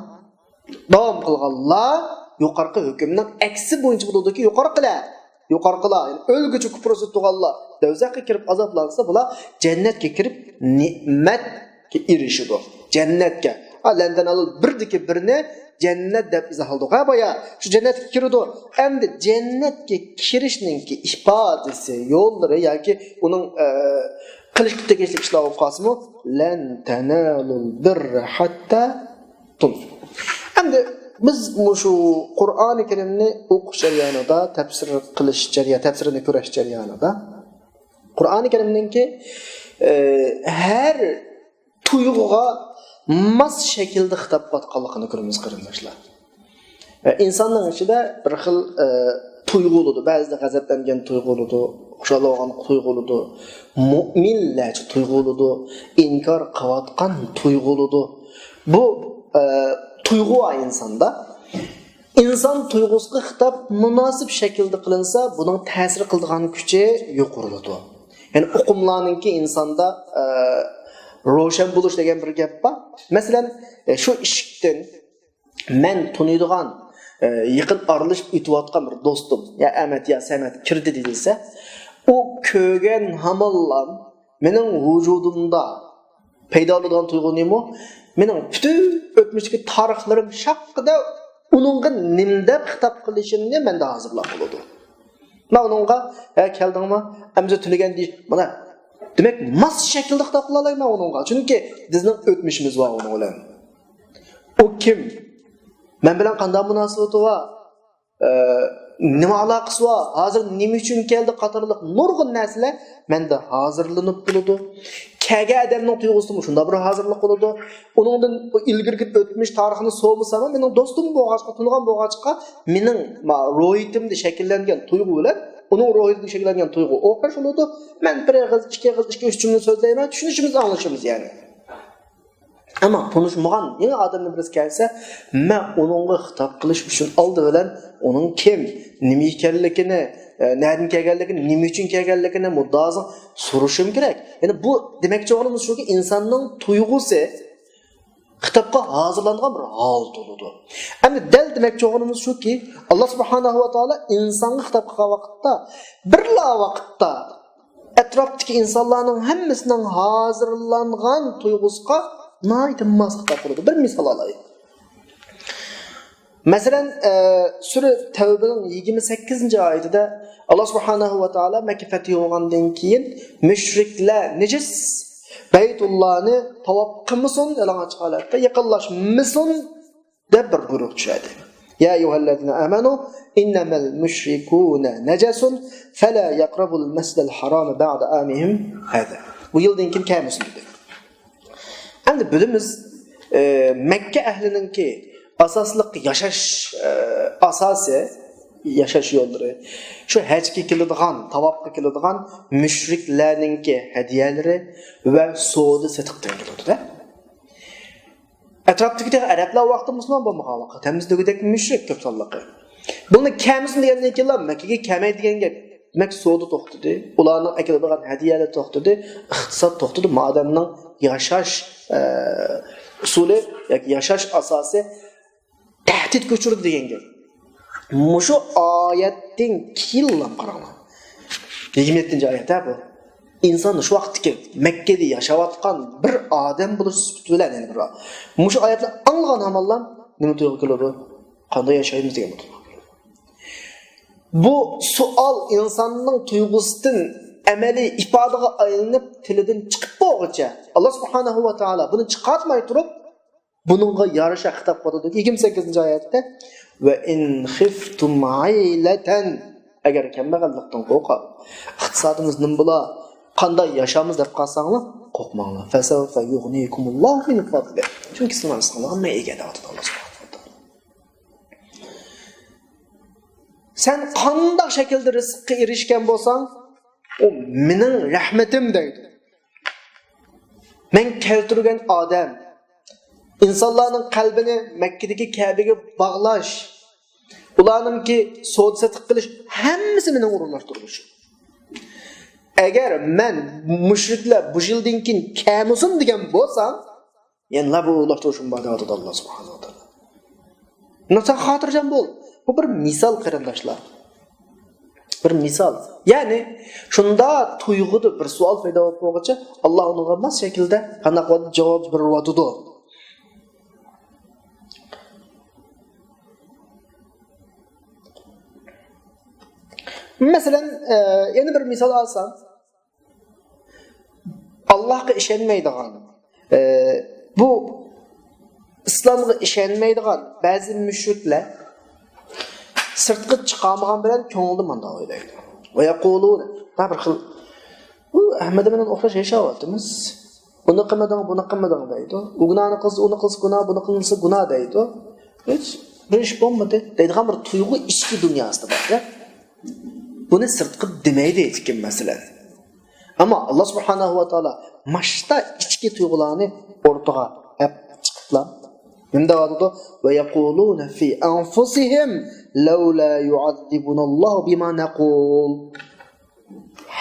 داۋام قىلغانلار يۇقىرىقى ھۆكۈمنىڭ ئەكسى بويىچە بولىدۇكى، يۇقىرىقىلار، يۇقىرىقىلار، يەنى ئۆلگۈچە كۇپۇر ئۈستىدە تۇرغانلار دوزاخقا كىرىپ ئازابلانسا، بۇلار جەننەتكە كىرىپ نېمەتكە ئېرىشىدۇ. جەننەتكە. ھا، لەن تەنالۇل بىردىكى بىرنى جەننەت دەپ ئىزاھلىدۇق. ھە، بايا شۇ جەننەتكە كىرىدۇ. ئەمدى جەننەتكە كىرىشنىڭكى ئىپادىسى، يوللىرى ياكى ئۇنىڭ، ئە، قىلىشقا تېگىشلىك ئىشلار بولۇپ قالسىمۇ، لەن تەنالۇل بىررە ھەتتا تۇنفىقۇ. ئەمدى بىز مۇشۇ قۇرئانى كەرىمنى ئوقۇش جەريانىدا، تەپسىر قىلىش جەريا-، تەپسىرىنى كۆرۈش جەريانىدا، قۇرئانى كەرىمنىڭكى، ئە، ھەر تۇيغۇغا ماس شەكىلدە خىتاب قىلىۋاتقانلىقىنى كۆرىمىز، قېرىنداشلار. ئە، ئىنساننىڭ ئىچىدە بىر خىل، ئە، تۇيغۇ بولىدۇ. بەزىدە غەزەپلەنگەن تۇيغۇ بولىدۇ، خۇشال بولغان تۇيغۇ بولىدۇ، مۇئمىنلەرچە تۇيغۇ بولىدۇ، ئىنكار قىلىۋاتقان تۇيغۇ بولىدۇ. بۇ، ئە، تۇيغۇ بار ئىنساندا. ئىنسان تۇيغۇسىغا خىتاب مۇناسىپ شەكىلدە قىلىنسا، بۇنىڭ تەسىر قىلىدىغان كۈچى يۇقىرىلىدۇ. يەنى ئۇقۇملارنىڭكى ئىنساندا، ئە، روشەن بولۇش دېگەن بىر گەپ بار. مەسىلەن، ئە، شۇ ئىشىكتىن مەن تونۇيدىغان، ئە، يېقىن ئارىلىشىپ ئۆتۈۋاتقان بىر دوستۇم، يا ئەمەت، يا سەمەت كىردى دېسە، ئۇ كۆرگەن ھامانلا مېنىڭ ۋۇجۇدۇمدا پەيدا بولىدىغان تۇيغۇ نېمە؟ مېنىڭ پۈتۈن ئۆتمۈشتىكى تارىخلىرىم ھەققىدە ئۇنىڭغا نېمە دەپ خىتاب قىلىشىمنى مەندە ھازىرلاپ بولىدۇ. مەن ئۇنىڭغا، ھە، كەلدىڭمۇ؟ ئەمدى تۈنىگەن دېيىش، مانا، دېمەك، ماس شەكىلدە خىتاب قىلالايمەن ئۇنىڭغا. چۈنكى بىزنىڭ ئۆتمۈشىمىز بار ئۇنىڭ بىلەن. ئۇ كىم؟ مەن بىلەن قانداق مۇناسىۋىتى بار؟ ئە، نېمە ئالاقىسى بار؟ ھازىر نېمە ئۈچۈن كەلدى؟ قاتارلىق نۇرغۇن نەرسىلەر مەندە ھازىرلىنىپ بولىدۇ. كەلگەن ئادەمنىڭ تۇيغۇسىدىمۇ شۇنداق بىر ھازىرلىق بولىدۇ. ئۇنىڭدىن ئىلگىرىكى ئۆتمۈش تارىخىنى سورىمىساممۇ، مېنىڭ دوستۇم بولغاچقا، تونۇغان بولغاچقا، مېنىڭ ما-، روھىيىتىمدە شەكىللەنگەن تۇيغۇ بىلەن ئۇنىڭ روھىيىتىدە شەكىللەنگەن تۇيغۇ ئوخشاش بولىدۇ. مەن بىر ئېغىز، ئىككى ئېغىز، ئىككى، ئۈچ جۈملە سۆزلەيمەن، چۈشىنىشىمىز، ئاڭلىشىمىز يەنى. ئەمما تونۇشمىغان يېڭى ئادەمنىڭ بىرسى كەلسە، مەن ئۇنىڭغا خىتاب قىلىش ئۈچۈن ئالدى بىلەن ئۇنىڭ كىم، نېمە ئىكەنلىكىنى، ئە، نەدىن كەلگەنلىكىنى، نېمە ئۈچۈن كەلگەنلىكىنى مۇددىئاسىنى سورىشىم كېرەك. يەنى بۇ دېمەكچى بولغىنىمىز شۇكى، ئىنساننىڭ تۇيغۇسى خىتابقا ھازىرلانغان بىر ھالەت بولىدۇ. ئەمدى دەل دېمەكچى بولغىنىمىز شۇكى، ئاللا سۇبھانەھۇ ۋە تائالا ئىنسانغا خىتاب قىلغان ۋاقىتتا، بىرلا ۋاقىتتا ئەتراپتىكى ئىنسانلارنىڭ ھەممىسىنىڭ ھازىرلانغان تۇيغۇسىغا ناھايىتى ماس خىتاب قىلىدۇ. بىر مىسال ئالايلى. مەسىلەن، ئە، سۈرە تەۋبىنىڭ يىگىرمە سەككىزىنچى ئايىتىدە ئاللا سۇبھانەھۇ ۋە تائالا مەككە پەتھى بولغاندىن كېيىن مۇشرىكلار نىجىس بەيتۇللانى تاۋاپ قىلمىسۇن، يالىڭاچ ھالەتتە يېقىنلاشمىسۇن دەپ بىر بۇيرۇق چۈشۈردى. يا ئەييۇھەللەزىنە ئامەنۇ ئىننەمەل مۇشرىكۇنە نەجەسۇن فەلا يەقرەبۇل مەسجىدەل ھارامە بەئدە ئامىھىم ھازا. بۇ يىلدىن كېيىن كەلمىسۇن دېدى. ئەمدى بىلىمىز، ئە، مەككە ئەھلىنىڭكى ئاساسلىق ياشاش، ئە، ئاساسى، ياشاش يوللىرى شۇ ھەجگە كېلىدىغان، تاۋاپقا كېلىدىغان مۇشرىكلارنىڭكى ھەدىيەلىرى ۋە سودا سېتىقتىن كېلىدۇ-دە. ئەتراپتىكى تېخى ئەرەبلەر ۋاقتى مۇسۇلمان بولمىغان ۋاقىت، ھەممىسى دېگۈدەك مۇشرىك كۆپ سانلىقى. بۇنى كەلمىسۇن دېگەندىن كېيىنلا مەككىگە كەلمەي دېگەن گەپ. دېمەك، سودا توختىدى، ئۇلارنىڭ ئەكېلىدىغان ھەدىيەلىرى توختىدى، ئىقتىساد توختىدى، ما ئادەمنىڭ ياشاش، ئە، ئۇسۇلى ياكى ياشاش ئاساسى تەھدىتكە ئۇچرىدى دېگەن گەپ. مۇشۇ ئايەتتىن كېيىنلا قاراڭلار. يىگىرمە يەتتىنچى ئايەت ھە بۇ. ئىنسان شۇ ۋاقىتتىكى مەككىدە ياشاۋاتقان بىر ئادەم بولۇش سۈپىتى بىلەن، يەنە بىر مۇشۇ ئايەتنى ئاڭلىغان ھامانلا نېمە تۇيغۇ كېلىدۇ؟ قانداق ياشايمىز دېگەن بۇ تۇيغۇ كېلىدۇ. بۇ سوئال ئىنساننىڭ تۇيغۇسىدىن ئەمەلىي ئىپادىگە ئايلىنىپ، تىلىدىن چىقىپ بولغۇچە، ئاللا سۇبھانەھۇ ۋە تائالا بۇنى چىقارتماي تۇرۇپ، بۇنىڭغا يارىشا خىتاب قىلىدۇ. يىگىرمە سەككىزىنچى ئايەتتە، ۋە ئىن خىفتۇم ئەيلەتەن، ئەگەر كەمبەغەللىكتىن قورقۇپ، ئىقتىسادىمىز نېمە بولا، قانداق ياشامىز دەپ قالساڭلار، قورقماڭلار. فەسەۋفە يۇغنىكۇمۇللاھۇ مىن فەضلىھ. چۈنكى سىلەرنى ساقلىغان مەن ئىگە دەۋاتىدۇ ئاللا سۇبھانەھۇ ۋە تائالا. سەن قانداق شەكىلدە رىزىققا ئېرىشكەن بولساڭ، ئۇ مېنىڭ رەھمىتىم دەيدۇ. مەن كەلتۈرگەن ئادەم، ئىنسانلارنىڭ قەلبىنى مەككىدىكى كەبىگە باغلاش، ئۇلارنىڭكى سودا سېتىق قىلىش، ھەممىسى مېنىڭ ئورۇنلاشتۇرۇلۇشۇم. ئەگەر مەن مۇشرىكلار بۇ يىلدىن كېيىن كەلمىسۇن دېگەن بولسام، يەنىلا بۇ ئورۇنلاشتۇرۇشۇم بار دەۋاتىدۇ ئاللا سۇبھانەھۇ ۋە تائالا. مۇنداق خاتىرجەم بول. بۇ بىر مىسال، قېرىنداشلار. بىر مىسال. يەنى شۇنداق تۇيغۇدا بىر سوئال پەيدا بولۇپ بولغۇچە، ئاللا ئۇنىڭغا ماس شەكىلدە قانداق جاۋاب بېرىۋاتىدۇ. مەسىلەن، ئە، يەنە بىر مىسال ئالسام، ئاللاھقا ئىشەنمەيدىغان، ئە، بۇ ئىسلامغا ئىشەنمەيدىغان بەزى مۇشرىكلار سىرتقا چىقالمىغان بىلەن كۆڭلىدە مۇنداق ئويلايدۇ. ۋە يەقۇلۇن، ھە، بىر خىل، بۇ ئەھمەد بىلەن ئوخشاش ياشاۋاتىمىز. ئۇنى قىلمىدىڭ، بۇنى قىلمىدىڭ دەيدۇ. ئۇ گۇناھنى قىلسا، ئۇنى قىلسا گۇناھ، بۇنى قىلمىسا گۇناھ دەيدۇ. ھېچ بىر ئىش بولمىدى دەيدىغان بىر تۇيغۇ ئىچكى دۇنياسىدا بار، يا. بۇنى سىرتقا دېمەيدۇ ھېچكىم، مەسىلەن. ئەمما ئاللا سۇبھانەھۇ ۋە تائالا ماشتا ئىچكى تۇيغۇلارنى ئورتىغا ئەپ چىقىپلا نېمە دەۋاتىدۇ؟ ۋە يەقۇلۇنە فى ئەنفۇسىھىم لەۋلا يۇئەززىبۇنەللاھۇ بىما نەقۇل.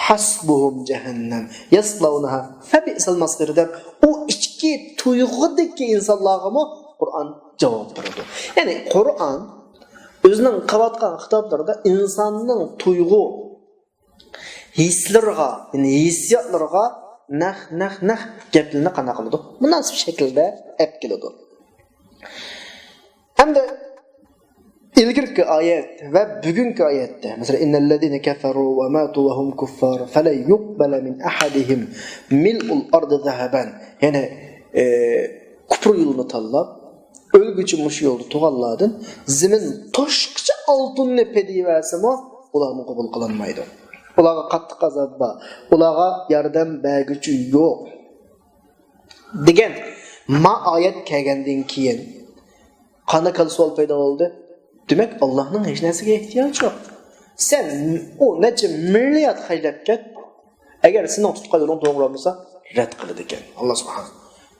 ھەسبۇھۇم جەھەننەم يەسلەۋنەھا فەبىئسەل مەسىر دەپ، ئۇ ئىچكى تۇيغۇدىكى ئىنسانلارغىمۇ قۇرئان جاۋاب بېرىدۇ. يەنى قۇرئان، ئۆزىنىڭ قىلىۋاتقان خىتابلىرىدا ئىنساننىڭ تۇيغۇ ھېسلىرىغا، يەنى ھېسسىياتلىرىغا نەق، نەق، نەق گەپلىرىنى قانداق قىلىدۇ؟ مۇناسىپ شەكىلدە ئەپ كېلىدۇ. ھەمدە ئىلگىرىكى ئايەت ۋە بۈگۈنكى ئايەتتە، مەسىلەن، إن الذين كفروا وماتوا وهم كفار فلن يقبل من أحدهم ملء الأرض ذهبا، يەنى، ئى، كۇپۇر يولىنى تاللاپ، ئۆلگۈچە مۇشۇ يولدا تۇرغانلاردىن زېمىن توشقىچە ئالتۇننى پىدىيە بەرسىمۇ، ئۇلارمۇ قوبۇل قىلالمايدۇ. ئۇلارغا قاتتىق ئازاب بار. ئۇلارغا ياردەم بەرگۈچى يوق. دېگەن ما ئايەت كەلگەندىن كېيىن قانداق سوئال پەيدا بولدى؟ دېمەك، ئاللاھنىڭ ھېچ نەرسىگە ئېھتىياجى يوق. سەن ئۇ نەچچە مىليارد خەجلەپ كەت، ئەگەر سېنىڭ تۇتقان يولۇڭ توغرا بولمىسا، رەت قىلىدىكەن ئاللا سۇبھانە.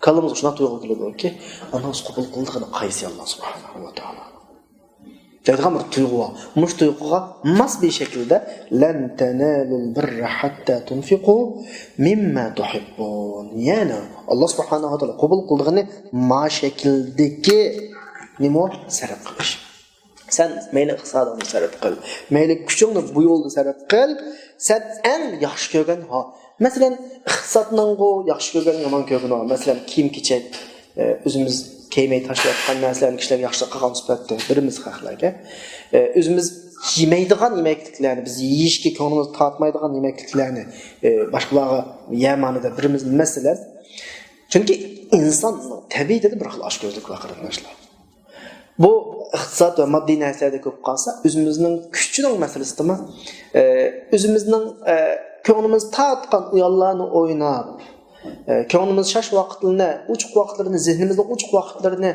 كاللىمىزغا شۇنداق تۇيغۇ كېلىدۇكى، ئاندىن قوبۇل قىلىدىغىنى قايسى ئاللا سۇبھانەھۇ ۋە تائالا؟ دەيدىغان بىر تۇيغۇ بار. مۇشۇ تۇيغۇغا ماس بىر شەكىلدە لن تنالوا البر حتى تنفقوا مما تحبون. يەنى ئاللا سۇبھانەھۇ ۋە تائالا قوبۇل قىلىدىغىنى ما شەكىلدىكى نېمە؟ سەرپ قىلىش. سەن مەيلى ئىقتىسادىڭنى سەرپ قىل، مەيلى كۈچۈڭنى بۇ يولدا سەرپ قىل، سەن ئەڭ ياخشى كۆرگەن ھا-، مەسىلەن، ئىقتىسادنىڭغۇ ياخشى كۆرگەن، يامان كۆرگىنى بار. مەسىلەن، كىيىم-كېچەك، ئە، ئۆزىمىز كىيمەي تاشلاۋاتقان نەرسىلەرنى كىشىلەرگە ياخشىلىق قىلغان سۈپەتتە بىرىمىز خەقلەرگە، ئە، ئۆزىمىز يېمەيدىغان يېمەكلىكلەرنى، بىز يېيىشكە كۆڭلىمىز تارتمايدىغان يېمەكلىكلەرنى، ئە، باشقىلارغا يەر مانىدا بىرىمىز، مەسىلەن. چۈنكى ئىنساننىڭ تەبىئىتىدە بىر خىل ئاچكۆزلۈك بار، قېرىنداشلار. بۇ ئىقتىساد ۋە ماددىي نەرسىلەردە كۆپ قالسا، ئۆزىمىزنىڭ كۈچىنىڭ مەسىلىسىدىمۇ، ئە، ئۆزىمىزنىڭ، ئە، كۆڭلىمىز تارتقان ئويۇنلارنى ئويناپ، ئە، كۆڭلىمىز شاش ۋاقىتلىرىنى، ئوچۇق ۋاقىتلىرىنى، زېھنىمىزنىڭ ئوچۇق ۋاقىتلىرىنى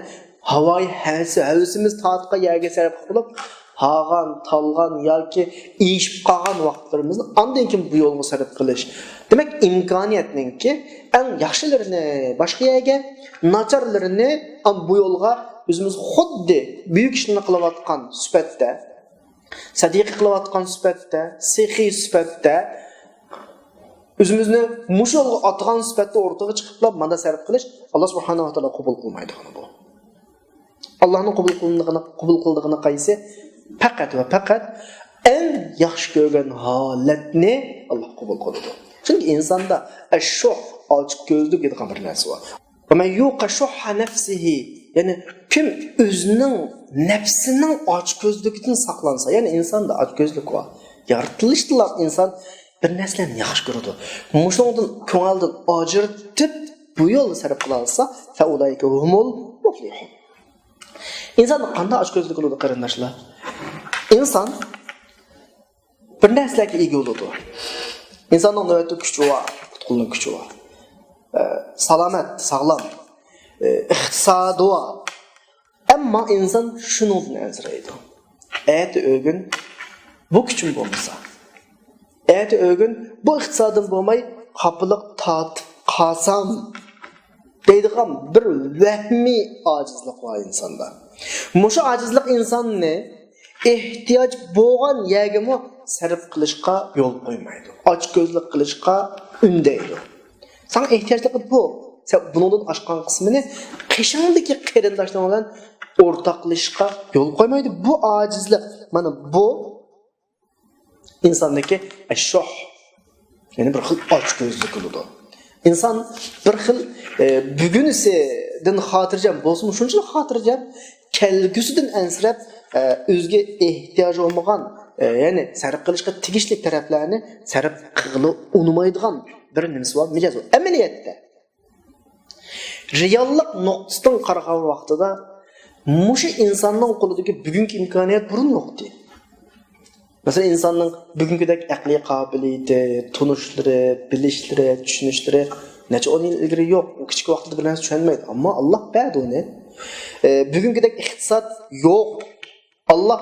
ھاۋايى ھەۋىسى، ھەۋىسىمىز تارتقان يەرگە سەرپ قىلىپ، ھارغان، تالغان ياكى ئېشىپ قالغان ۋاقىتلىرىمىزنى ئاندىن كېيىن بۇ يولغا سەرپ قىلىش. دېمەك، ئىمكانىيەتنىڭكى ئەڭ ياخشىلىرىنى باشقا يەرگە، ناچارلىرىنى ئام-، بۇ يولغا ئۆزىمىز خۇددى بۈيۈك ئىشلارنى قىلىۋاتقان سۈپەتتە، سەدىقە قىلىۋاتقان سۈپەتتە، سېخىي سۈپەتتە، ئۆزىمىزنى مۇشۇ يولغا ئاتىغان سۈپەتتە ئوتتۇرىغا چىقىپلا مانا سەرپ قىلىش، ئاللا سۇبھانەھۇ ۋە تائالا قوبۇل قىلمايدىغىنى بۇ. ئاللانىڭ قوبۇل قىلىدىغىنى، قوبۇل قىلىدىغىنى قايسى؟ پەقەت ۋە پەقەت ئەڭ ياخشى كۆرگەن ھالەتنى ئاللا قوبۇل قىلىدۇ. چۈنكى ئىنساندا ئەششۇھ، ئاچكۆزلۈك دەيدىغان بىر نەرسە بار. ومن يوق شح نفسه، يەنى كىم ئۆزىنىڭ نەپسىنىڭ ئاچكۆزلۈكىدىن ساقلانسا، يەنى ئىنساندا ئاچكۆزلۈك بار. يارىتىلىشتىلا ئىنسان بىر نەرسىلەرنى ياخشى كۆرىدۇ. مۇشۇنىڭدىن كۆڭلىدىن ئاجرىتىپ، بۇ يولدا سەرپ قىلالىسا، فأولئك هم المفلحون. ئىنسان قانداق ئاچكۆزلۈك قىلىدۇ، قېرىنداشلار؟ ئىنسان بىر نەرسىلەرگە ئىگە بولىدۇ. ئىنساننىڭ نۆۋەتتە كۈچى بار، پۇت-قولنىڭ كۈچى بار. ئە، سالامەت، ساغلام، ئە، ئىقتىسادى بار. ئەمما ئىنسان شۇنىڭدىن ئەنسىرەيدۇ. ئەتە ئۆگۈن بۇ كۈچۈم بولمىسا، ئەتە ئۆگۈن بۇ ئىقتىسادىم بولماي، خاپىلىق تارتىپ قالسام، دەيدىغان بىر ۋەھمىي ئاجىزلىق بار ئىنساندا. مۇشۇ ئاجىزلىق ئىنساننى ئېھتىياج بولغان يەرگىمۇ سەرپ قىلىشقا يول قويمايدۇ. ئاچكۆزلۈك قىلىشقا ئۈندەيدۇ. ساڭا ئېھتىياجلىقى بۇ. سەن بۇنىڭدىن ئاشقان قىسمىنى قېشىڭدىكى قېرىنداشلىرىڭ بىلەن ئورتاقلىشىشقا يول قويمايدۇ. بۇ ئاجىزلىق. مانا بۇ ئىنساندىكى ئەششۇھ، يەنى بىر خىل ئاچكۆزلۈك بولىدۇ. ئىنسان بىر خىل، ئە، بۈگۈنىسىدىن خاتىرجەم بولسىمۇ، شۇنچىلىك خاتىرجەم، كەلگۈسىدىن ئەنسىرەپ، ئە، ئۆزىگە ئېھتىياجى بولمىغان، ئە، يەنى سەرپ قىلىشقا تېگىشلىك تەرەپلەرنى سەرپ قىلغىلى ئۇنىمايدىغان بىر نېمىسى بار، مىجەزى بار. ئەمەلىيەتتە، رېئاللىق نۇقتىسىدىن قارىغان ۋاقتىدا، مۇشۇ ئىنساننىڭ قولىدىكى بۈگۈنكى ئىمكانىيەت بۇرۇن يوقتى. مەسىلەن، ئىنساننىڭ بۈگۈنكىدەك ئەقلىي قابىلىيىتى، تونۇشلىرى، بىلىشلىرى، چۈشىنىشلىرى نەچچە ئون يىل ئىلگىرى يوق. ئۇ كىچىك ۋاقتىدا بىر نەرسە چۈشەنمەيدۇ. ئەمما ئاللا بەردى ئۇنى. ئە، بۈگۈنكىدەك ئىقتىساد يوق. ئاللا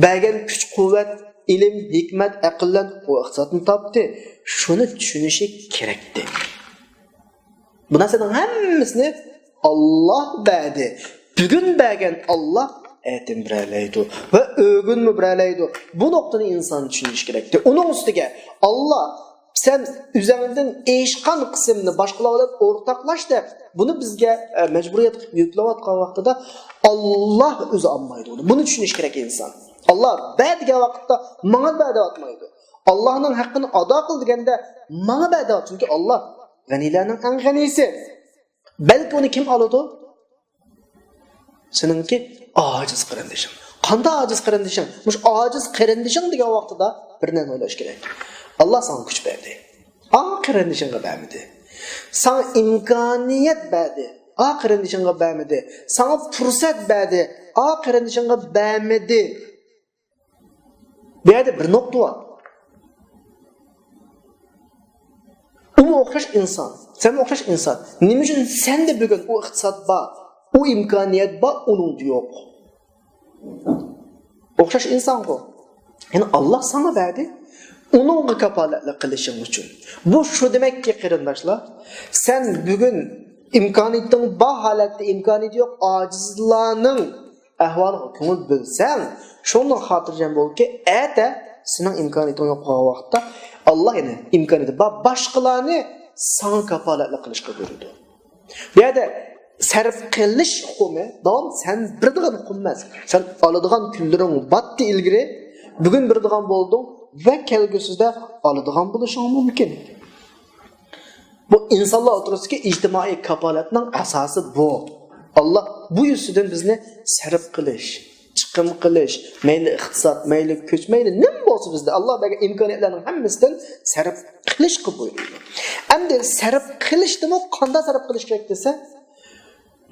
بەرگەن كۈچ-قۇۋۋەت، ئىلىم، ھېكمەت، ئەقىل بىلەن ئۇ ئىقتىسادنى تاپتى. شۇنى چۈشىنىشى كېرەكتى. بۇ نەرسىنىڭ ھەممىسىنى ئاللا بەردى. بۈگۈن بەرگەن ئاللا ئەتىن بېرەلەيدۇ ۋە ئۆگۈنمۇ بېرەلەيدۇ. بۇ نۇقتىنى ئىنسان چۈشىنىشى كېرەكتى. ئۇنىڭ ئۈستىگە ئاللا سەن ئۆزۈڭدىن ئېشقان قىسىمنى باشقىلار بىلەن ئورتاقلاش دەپ، بۇنى بىزگە، ئە، مەجبۇرىيەت قىلىپ يۈكلەۋاتقان ۋاقتىدا، ئاللاھ ئۆزى ئالمايدۇ ئۇنى. بۇنى چۈشىنىش كېرەك ئىنسان. ئاللاھ بەر دېگەن ۋاقىتتا ماڭا بەر دەۋاتمايدۇ. ئاللاھنىڭ ھەققىنى ئادا قىل دېگەندە ماڭا بەر دەۋاتىدۇ. چۈنكى ئاللاھ غەنىيلەرنىڭ ئەڭ غەنىيسى. بەلكى ئۇنى كىم ئالىدۇ؟ سېنىڭكى ئاجىز قېرىندىشىڭ. قانداق ئاجىز قېرىندىشىڭ؟ مۇشۇ ئاجىز قېرىندىشىڭ دېگەن ۋاقتىدا بىر نەرسىنى ئويلاش كېرەك. ئاللاھ ساڭا كۈچ بەردى. ئا، قېرىندىشىڭغا بەرمىدى. ساڭا ئىمكانىيەت بەردى. ئا، قېرىندىشىڭغا بەرمىدى. ساڭا پۇرسەت بەردى. ئا، قېرىندىشىڭغا بەرمىدى. بۇ يەردە بىر نۇقتا بار. ئۇمۇ ئوخشاش ئىنسان، سەنمۇ ئوخشاش ئىنسان. نېمە ئۈچۈن سەندە بۈگۈن ئۇ ئىقتىساد بار، ئۇ ئىمكانىيەت بار، ئۇنىڭدا يوق؟ ئوخشاش ئىنسانغۇ. يەنى ئاللاھ ساڭا بەردى، ئۇنىڭغا كاپالەتلىك قىلىشىڭ ئۈچۈن. بۇ شۇ دېمەككى، قېرىنداشلار، سەن بۈگۈن ئىمكانىيىتىڭ بار ھالەتتە، ئىمكانىيىتى يوق ئاجىزلارنىڭ ئەھۋالىغا كۆڭۈل بۆلسەڭ، شۇنىڭ خاتىرجەم بولكى، ئەتە سېنىڭ ئىمكانىيىتىڭ يوق بولغان ۋاقىتتا، ئاللاھ يەنە ئىمكانىيىتى بار باشقىلارنى ساڭا كاپالەتلىك قىلىشقا بۇيرۇيدۇ. بۇ يەردە سەرپ قىلىش ھوقۇمى داۋام سەن بېرىدىغان ھوقۇم ئەمەس. سەن ئالىدىغان كۈنلىرىڭ باتتى ئىلگىرى، بۈگۈن بېرىدىغان بولدۇڭ ۋە كەلگۈسىدە ئالىدىغان بولۇشۇڭ مۇمكىن. بۇ ئىنسانلار ئوتتۇرىسىدىكى ئىجتىمائىي كاپالەتنىڭ ئاساسى بۇ. ئاللاھ بۇ يۈزىدىن بىزنى سەرپ قىلىش، چىقىم قىلىش، مەيلى ئىقتىساد، مەيلى كۈچ، مەيلى نېمە بولسا بىزدە، ئاللاھ بەرگەن ئىمكانىيەتلەرنىڭ ھەممىسىدىن سەرپ قىلىشقا بۇيرۇيدۇ. ئەمدى سەرپ قىلىشتىمۇ قانداق سەرپ قىلىش كېرەك دېسە،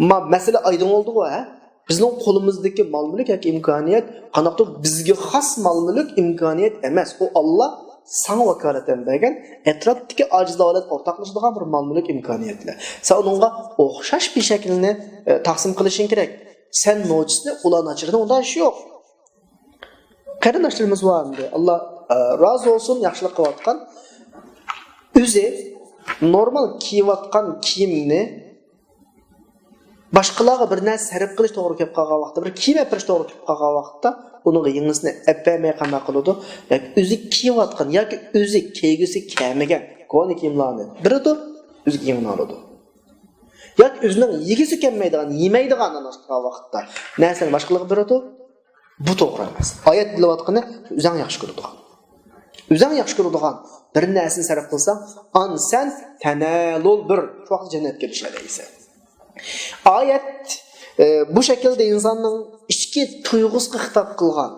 ما، مەسىلە ئايدىڭ بولدىغۇ، ھە؟ بىزنىڭ قولىمىزدىكى مال-مۈلۈك ياكى ئىمكانىيەت قانداقتۇر بىزگە خاس مال-مۈلۈك، ئىمكانىيەت ئەمەس. ئۇ ئاللاھ ساڭا ۋاكالىتەن بەرگەن، ئەتراپتىكى ئاجىزلار بىلەن ئورتاقلىشىدىغان بىر مال-مۈلۈك، ئىمكانىيەتلەر. سەن ئۇنىڭغا ئوخشاش بىر شەكىلنى، ئە، تەقسىم قىلىشىڭ كېرەك. سەن نوچىسىنى، ئۇلار ناچىرىنى، ئۇندا ئىش يوق. قېرىنداشلىرىمىز بار ئەمدى. ئاللاھ، ئە، رازى بولسۇن، ياخشىلىق قىلىۋاتقان. ئۆزى نورمال كىيىۋاتقان كىيىمنى باشقىلارغا بىر نەرسە سەرپ قىلىش توغرا كېلىپ قالغان ۋاقىتتا، بىر كىيىم ئەپىرىش توغرا كېلىپ قالغان ۋاقىتتا، ئۇنىڭغا يېڭىسىنى ئەپ بەرمەي قانداق قىلىدۇ؟ ياكى ئۆزى كىيىۋاتقان ياكى ئۆزى كىيگۈسى كەلمىگەن كونا كىيىملارنى بېرىدۇ، ئۆزىگە يېڭىنى ئالىدۇ. ياكى ئۆزىنىڭ يېگۈسى كەلمەيدىغان، يېمەيدىغان ئانا ۋاقىتتا نەرسىنى باشقىلارغا بېرىدۇ. بۇ توغرا ئەمەس. ئايەت دېيىلىۋاتقىنى ئۆزۈڭ ياخشى كۆرىدىغان. ئۆزۈڭ ياخشى كۆرىدىغان بىر نەرسىنى سەرپ قىلساڭ، ئان سەن تەنەلۇل بىر، شۇ ۋاقىت جەننەتكە ئېرىشەلەيسەن. ئايەت، ئە، بۇ شەكىلدە ئىنساننىڭ ئىچكى تۇيغۇسىغا خىتاب قىلغان.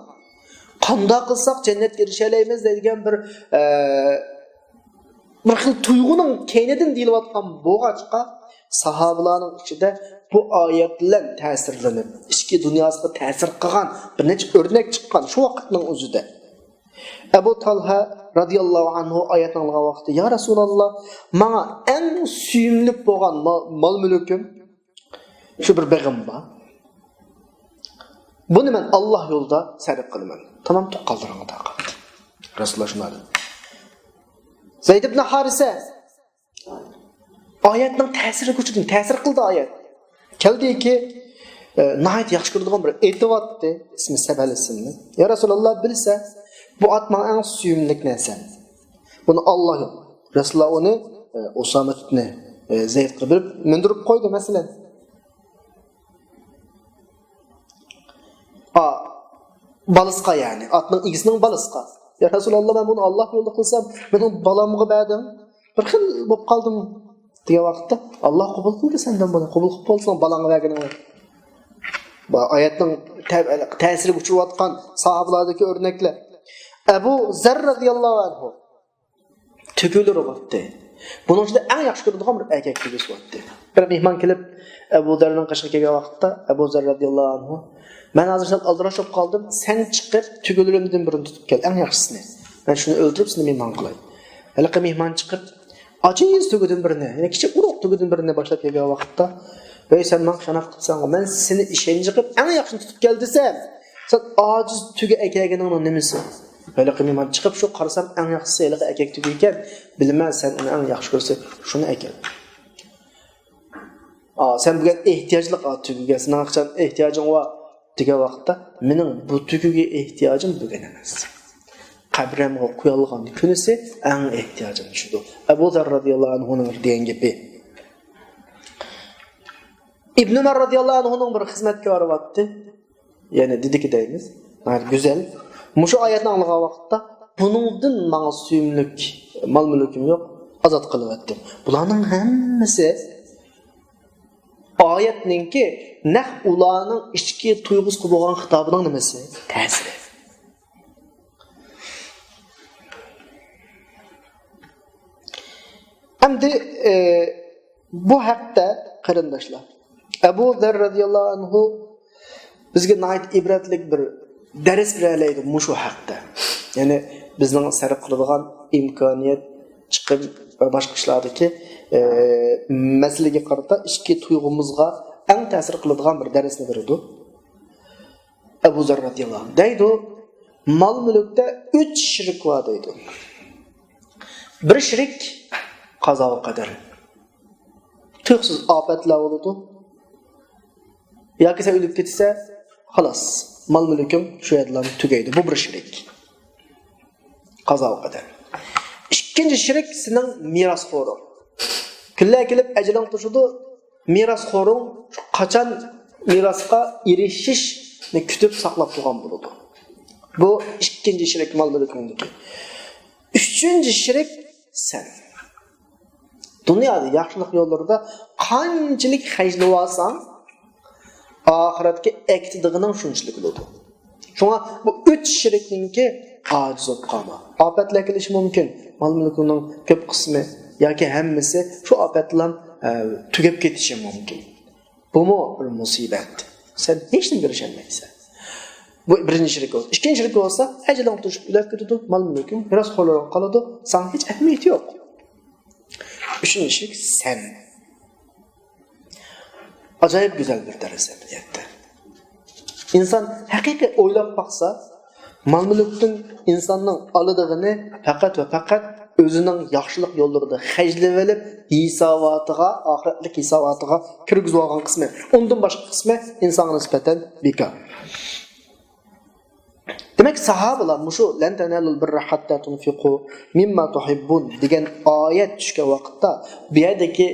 قانداق قىلساق جەننەتكە ئېرىشەلەيمىز دەيدىغان بىر، ئە، بىر خىل تۇيغۇنىڭ كەينىدىن دېيىلىۋاتقان بولغاچقا، ساھابىلارنىڭ ئىچىدە بۇ ئايەت بىلەن تەسىرلىنىپ، ئىچكى دۇنياسىغا تەسىر قىلغان بىر نەچچە ئۆرنەك چىققان شۇ ۋاقىتنىڭ ئۆزىدە. ئەبۇ تالھا رازىياللاھۇ ئەنھۇ ئايەتنى ئاڭلىغان ۋاقىتتا، يا رەسۇلاللا، ماڭا ئەڭ سۆيۈملۈك بولغان مال، مال-مۈلكۈم شۇ بىر بېغىم بار. بۇنى مەن ئاللاھ يولىدا سەرپ قىلىمەن. تامام، تۇغقانلىرىڭغا تارقات. رەسۇلۇللاھ شۇنداق دېدى. زەيد ئىبن ھارىسە ئايەتنىڭ تەسىرىگە ئۇچرىدى. تەسىر قىلدى ئايەت. كەلدىكى، ئە، ناھايىتى ياخشى كۆرىدىغان بىر ئېتى بار ئىدى، ئىسمى سەبەل ئىسىملىك. يا رەسۇلاللا، بىلسە، بۇ ئات ماڭا ئەڭ سۆيۈملۈك نەرسەم. بۇنى ئاللاھ يولىدا. رەسۇلۇللاھ ئۇنى، ئە، ئۇسامە ئىبنى، ئە، زەيدقا بېرىپ مىندۈرۈپ قويدى، مەسىلەن. ئا، بالىسىغا، يەنى ئاتنىڭ ئىگىسىنىڭ بالىسىغا. يا رەسۇلاللا، مەن بۇنى ئاللاھ يولىدا قىلسام، مېنىڭ بالامغا بەردىڭ. بىر خىل بولۇپ قالدىم، دېگەن ۋاقىتتا، ئاللاھ قوبۇل قىلدى سەندىن بۇنى. قوبۇل قىلىپ بولسىڭ، بالاڭغا بەرگىنىڭنى. بۇ ئايەتنىڭ تە-، تەسىرىگە ئۇچرىۋاتقان ساھابىلاردىكى ئۆرنەكلەر. ئەبۇ زەر رازىياللاھۇ ئەنھۇ. تۆگىلىرى بارتتى. بۇنىڭ ئىچىدە ئەڭ ياخشى كۆرىدىغان بىر ئەركەك تۆگىسى بارتتى. بىر مېھمان كېلىپ، ئەبۇ زەرنىڭ قېشىغا كەلگەن ۋاقىتتا، ئەبۇ زەر رازىياللاھۇ ئەنھۇ، مەن ھازىر سەل ئالدىراش بولۇپ قالدىم، سەن چىقىپ، تۆگىلىرىمدىن بىرىنى تۇتۇپ كەل، ئەڭ ياخشىسىنى. مەن شۇنى ئۆلتۈرۈپ، سېنى مېھمان قىلاي. ھېلىقى مېھمان چىقىپ، ئاجىز تۆگىدىن بىرنى، يەنى كىچىك ئۇرۇق تۆگىدىن بىرنى باشلاپ كەلگەن ۋاقىتتا، ۋەي، سەن ماڭا خىيانەت قىپسەنغۇ، مەن سېنى ئىشەنچ قىلىپ، ئەڭ ياخشىنى تۇتۇپ كەل دېسەم، سەن ئاجىز تۆگە ئەكەلگىنىڭنىڭ نېمىسى؟ ھېلىقى مېھمان چىقىپ، شۇ قارىسام، ئەڭ ياخشىسى ھېلىقى ئەركەك تۆگە ئىكەن، بىلىمەن، سەن ئۇنى ئەڭ ياخشى كۆرىسەن، شۇنى ئەكەل. ئا، سەن بۈگۈن ئېھتىياجلىق، ئا، تۆگىگە، سېنىڭ ئاقچان ئېھتىياجىڭ بار، دېگەن ۋاقىتتا، مېنىڭ بۇ تۆگىگە ئېھتىياجىم بۈگۈن ئەمەس. قەبرەمگە قويالىغان كۈنىسى ئەڭ ئېھتىياجىم چۈشىدۇ. ئەبۇ زەر رەزىياللاھۇ ئەنھۇنىڭ دېگەن گېپى. ئىبن ئۆمەر رەزىياللاھۇ ئەنھۇنىڭ بىر خىزمەتكارى بارتتى. يەنى دېدىكى دەيمىز. ناھايىتى گۈزەل. مۇشۇ ئايەتنى ئاڭلىغان ۋاقىتتا، بۇنىڭدىن ماڭا سۆيۈملۈك مال-مۈلكۈم يوق، ئازاد قىلىۋەتتىم. بۇلارنىڭ ھەممىسى ئايەتنىڭكى نەق ئۇلارنىڭ ئىچكى تۇيغۇسىغا بولغان خىتابىنىڭ نېمىسى؟ تەسىرى. ئەمدى، ئى، بۇ ھەقتە قېرىنداشلار، ئەبۇ زەر رەزىياللاھۇ ئەنھۇ بىزگە ناھايىتى ئىبرەتلىك بىر دەرس بېرەلەيدۇ مۇشۇ ھەقتە. يەنى بىزنىڭ سەرپ قىلىدىغان ئىمكانىيەت، چىقىم ۋە باشقا ئىشلاردىكى، ئى، مەسىلىگە قارىتا ئىچكى تۇيغۇمىزغا ئەڭ تەسىر قىلىدىغان بىر دەرسنى بېرىدۇ. ئەبۇ زەر رەزىياللاھۇ ئەنھۇ دەيدۇ، مال-مۈلۈكتە ئۈچ شېرىك بار دەيدۇ. بىر شېرىك قازا ۋە قەدەر. تۇيۇقسىز ئاپەتلەر بولىدۇ. ياكى سەن ئۆلۈپ كېتىسەن، خالاس، مال-مۈلكۈڭ شۇ يەردىلا تۈگەيدۇ. بۇ بىر شېرىك. قازا ۋە قەدەر. ئىككىنچى شېرىك سېنىڭ مىراسخورۇڭ. كۈنلەر كېلىپ ئەجىلىڭ توشىدۇ، مىراسخورۇڭ شۇ قاچان مىراسقا ئېرىشىشنى كۈتۈپ ساقلاپ تۇرغان بولىدۇ. بۇ ئىككىنچى شېرىك مال-مۈلكۈڭدىكى. ئۈچىنچى شېرىك سەن. دۇنيادا ياخشىلىق يوللىرىدا قانچىلىك خەجلىۋالساڭ، ئاخىرەتكە ئەكېتىدىغىنىڭ شۇنچىلىك بولىدۇ. شۇڭا بۇ ئۈچ شېرىكنىڭكى ئاجىز بولۇپ قالما. ئاپەتلەر كېلىشى مۇمكىن. مال-مۈلكۈڭنىڭ كۆپ قىسمى ياكى ھەممىسى شۇ ئاپەت بىلەن، ئە، تۈگەپ كېتىشى مۇمكىن. بۇمۇ بىر مۇسىبەت. سەن ھېچنېمە كۆرۈشەلمەيسەن. بۇ بىرىنچى شېرىك بولسا. ئىككىنچى شېرىك بولسا، ئەجىلىڭ توشۇپ ئۆلۈپ كېتىدۇ، مال-مۈلكۈڭ مىراسخورلارغا قالىدۇ، ساڭا ھېچ ئەھمىيىتى يوق. ئۈچىنچى شېرىك سەن. ئاجايىپ گۈزەل بىر دەرس ئەمەلىيەتتە. ئىنسان ھەقىقىي ئويلاپ باقسا، مال-مۈلۈكتىن ئىنساننىڭ ئالىدىغىنى پەقەت ۋە پەقەت ئۆزىنىڭ ياخشىلىق يوللىرىدا خەجلىۋېلىپ، ھېساباتىغا، ئاخىرەتلىك ھېساباتىغا كىرگۈزۈۋالغان قىسمى. ئۇندىن باشقا قىسمى ئىنسانغا نىسبەتەن بىكار. دېمەك، ساھابىلار مۇشۇ «لەن تەنالۇل بىررە ھەتتا تۇنفىقۇ مىمما تۇھىببۇن» دېگەن ئايەت چۈشكەن ۋاقىتتا، بۇ يەردىكى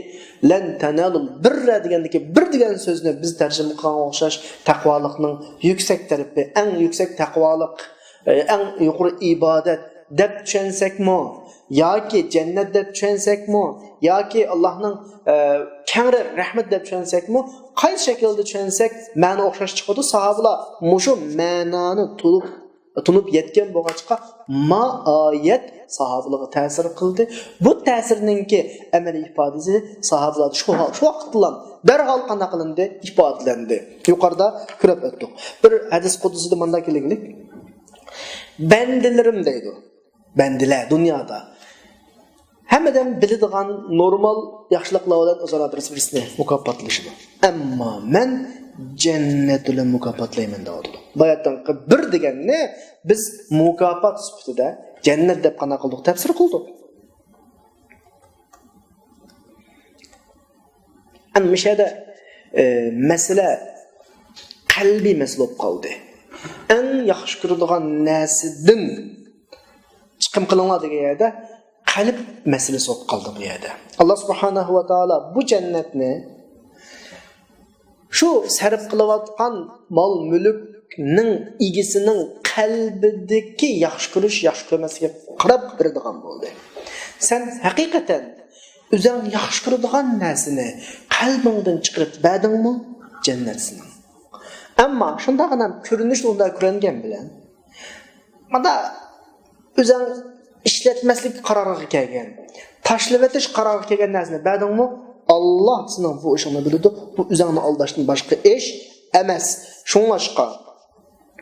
«لەن تەنالۇل بىررە» دېگەندىكى «بىر» دېگەن سۆزنى بىز تەرجىمە قىلغانغا ئوخشاش تەقۋالىقنىڭ يۈكسەك تەرىپى، ئەڭ يۈكسەك تەقۋالىق، ئەڭ يۇقىرى ئىبادەت دەپ چۈشەنسەكمۇ، ياكى جەننەت دەپ چۈشەنسەكمۇ، ياكى ئاللاھنىڭ، ئە، كەڭرى رەھمىتى دەپ چۈشەنسەكمۇ، قايسى شەكىلدە چۈشەنسەك، مەنە ئوخشاش چىقىدۇ. ساھابىلار مۇشۇ مەنانى تونۇپ، تونۇپ يەتكەن بولغاچقا، ما ئايەت ساھابىلارغا تەسىر قىلدى. بۇ تەسىرنىڭكى ئەمەلىي ئىپادىسى ساھابىلاردا شۇ ھال، شۇ ۋاقىتلا دەرھال قانداق قىلىندى؟ ئىپادىلەندى. يۇقىرىدا كۆرۈپ ئۆتتۇق. بىر ھەدىس قۇدسىدا مۇنداق كېلىنلىك، «بەندىلىرىم» دەيدۇ. بەندىلەر دۇنيادا ھەممىدىن بىلىدىغان نورمال ياخشىلىقلار بىلەن ئۆزئارا بىرسى-بىرسىنى مۇكاپاتلىشىدۇ. «ئەمما مەن جەننەت بىلەن مۇكاپاتلايمەن» دەۋاتىدۇ. باياتتىنقى «بىر» دېگەننى بىز مۇكاپات سۈپىتىدە جەننەت دەپ قانداق قىلدۇق؟ تەپسىر قىلدۇق. ئەمما مۇشۇ يەردە، ئە، مەسىلە قەلبىي مەسىلە بولۇپ قالدى. ئەڭ ياخشى كۆرىدىغان نەرسىدىن چىقىم قىلىڭلار دېگەن يەردە قەلب مەسىلىسى بولۇپ قالدى بۇ يەردە. ئاللا سۇبھانەھۇ ۋە تائالا بۇ جەننەتنى شۇ سەرپ قىلىۋاتقان مال-مۈلۈكنىڭ ئىگىسىنىڭ قەلبىدىكى ياخشى كۆرۈش، ياخشى كۆرمەسلىككە قاراپ بېرىدىغان بولدى. سەن ھەقىقەتەن ئۆزۈڭ ياخشى كۆرىدىغان نەرسىنى قەلبىڭدىن چىقىرىپ بەردىڭمۇ، جەننەت سېنىڭ. ئەمما شۇنداقلا كۆرۈنۈشتە ئۇنداق كۆرۈنگەن بىلەن، مانا ئۆزۈڭ ئىشلەتمەسلىك قارارىغا كەلگەن، تاشلىۋېتىش قارارىغا كەلگەن نەرسىنى بەردىڭمۇ، ئاللا سېنىڭ بۇ ئىشىڭنى بىلىدۇ. بۇ ئۆزۈڭنى ئالداشتىن باشقا ئىش ئەمەس. شۇڭلاشقا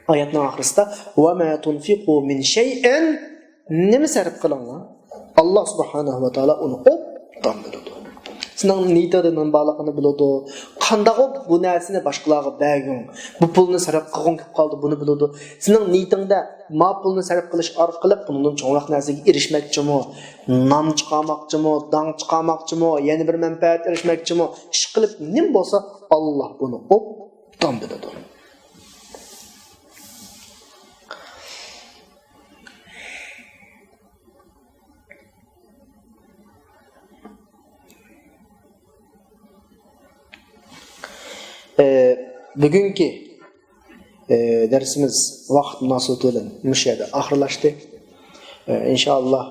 ئايەتنىڭ ئاخىرىسىدا، «ۋە ما تۇنفىقۇ مىن شەيئىن»، نېمە سەرپ قىلىڭلار، ئاللا سۇبھانەھۇ ۋە تائالا ئۇنى ئوبدان بىلىدۇ. سېنىڭ نىيىتىڭدە نېمە بارلىقىنى بىلىدۇ. قانداق بولۇپ بۇ نەرسىنى باشقىلارغا بەرگۈڭ، بۇ پۇلنى سەرپ قىلغۇڭ كېلىپ قالدى، بۇنى بىلىدۇ. سېنىڭ نىيىتىڭدە ما پۇلنى سەرپ قىلىش ئارقىلىق بۇنىڭدىن چوڭراق نەرسىگە ئېرىشمەكچىمۇ، نام چىقارماقچىمۇ، داڭ چىقارماقچىمۇ، يەنە بىر مەنپەئەت ئېرىشمەكچىمۇ، ئىش قىلىپ نېمە بولسا، ئاللا بۇنى ئوبدان بىلىدۇ. ئە، بۈگۈنكى، ئە، دەرسىمىز ۋاقىت مۇناسىۋىتى بىلەن مۇشۇ يەردە ئاخىرلاشتى. ئە، ئىنشائاللا،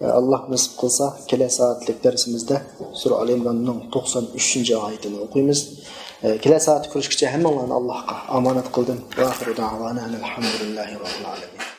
ئە، ئاللا نېسىپ قىلسا، كېلەر سائەتلىك دەرسىمىزدە سۈرە ئال ئىمراننىڭ توقسان ئۈچىنچى ئايىتىنى ئوقۇيمىز. ئە، كېلەر سائەتتە كۆرۈشكىچە ھەممىڭلارنى ئاللاھقا ئامانەت قىلدىم. ۋە ئاخىرۇ دەئۋانا ئەنىل ھەمدۇلىللاھى رەببىل ئالەمىن.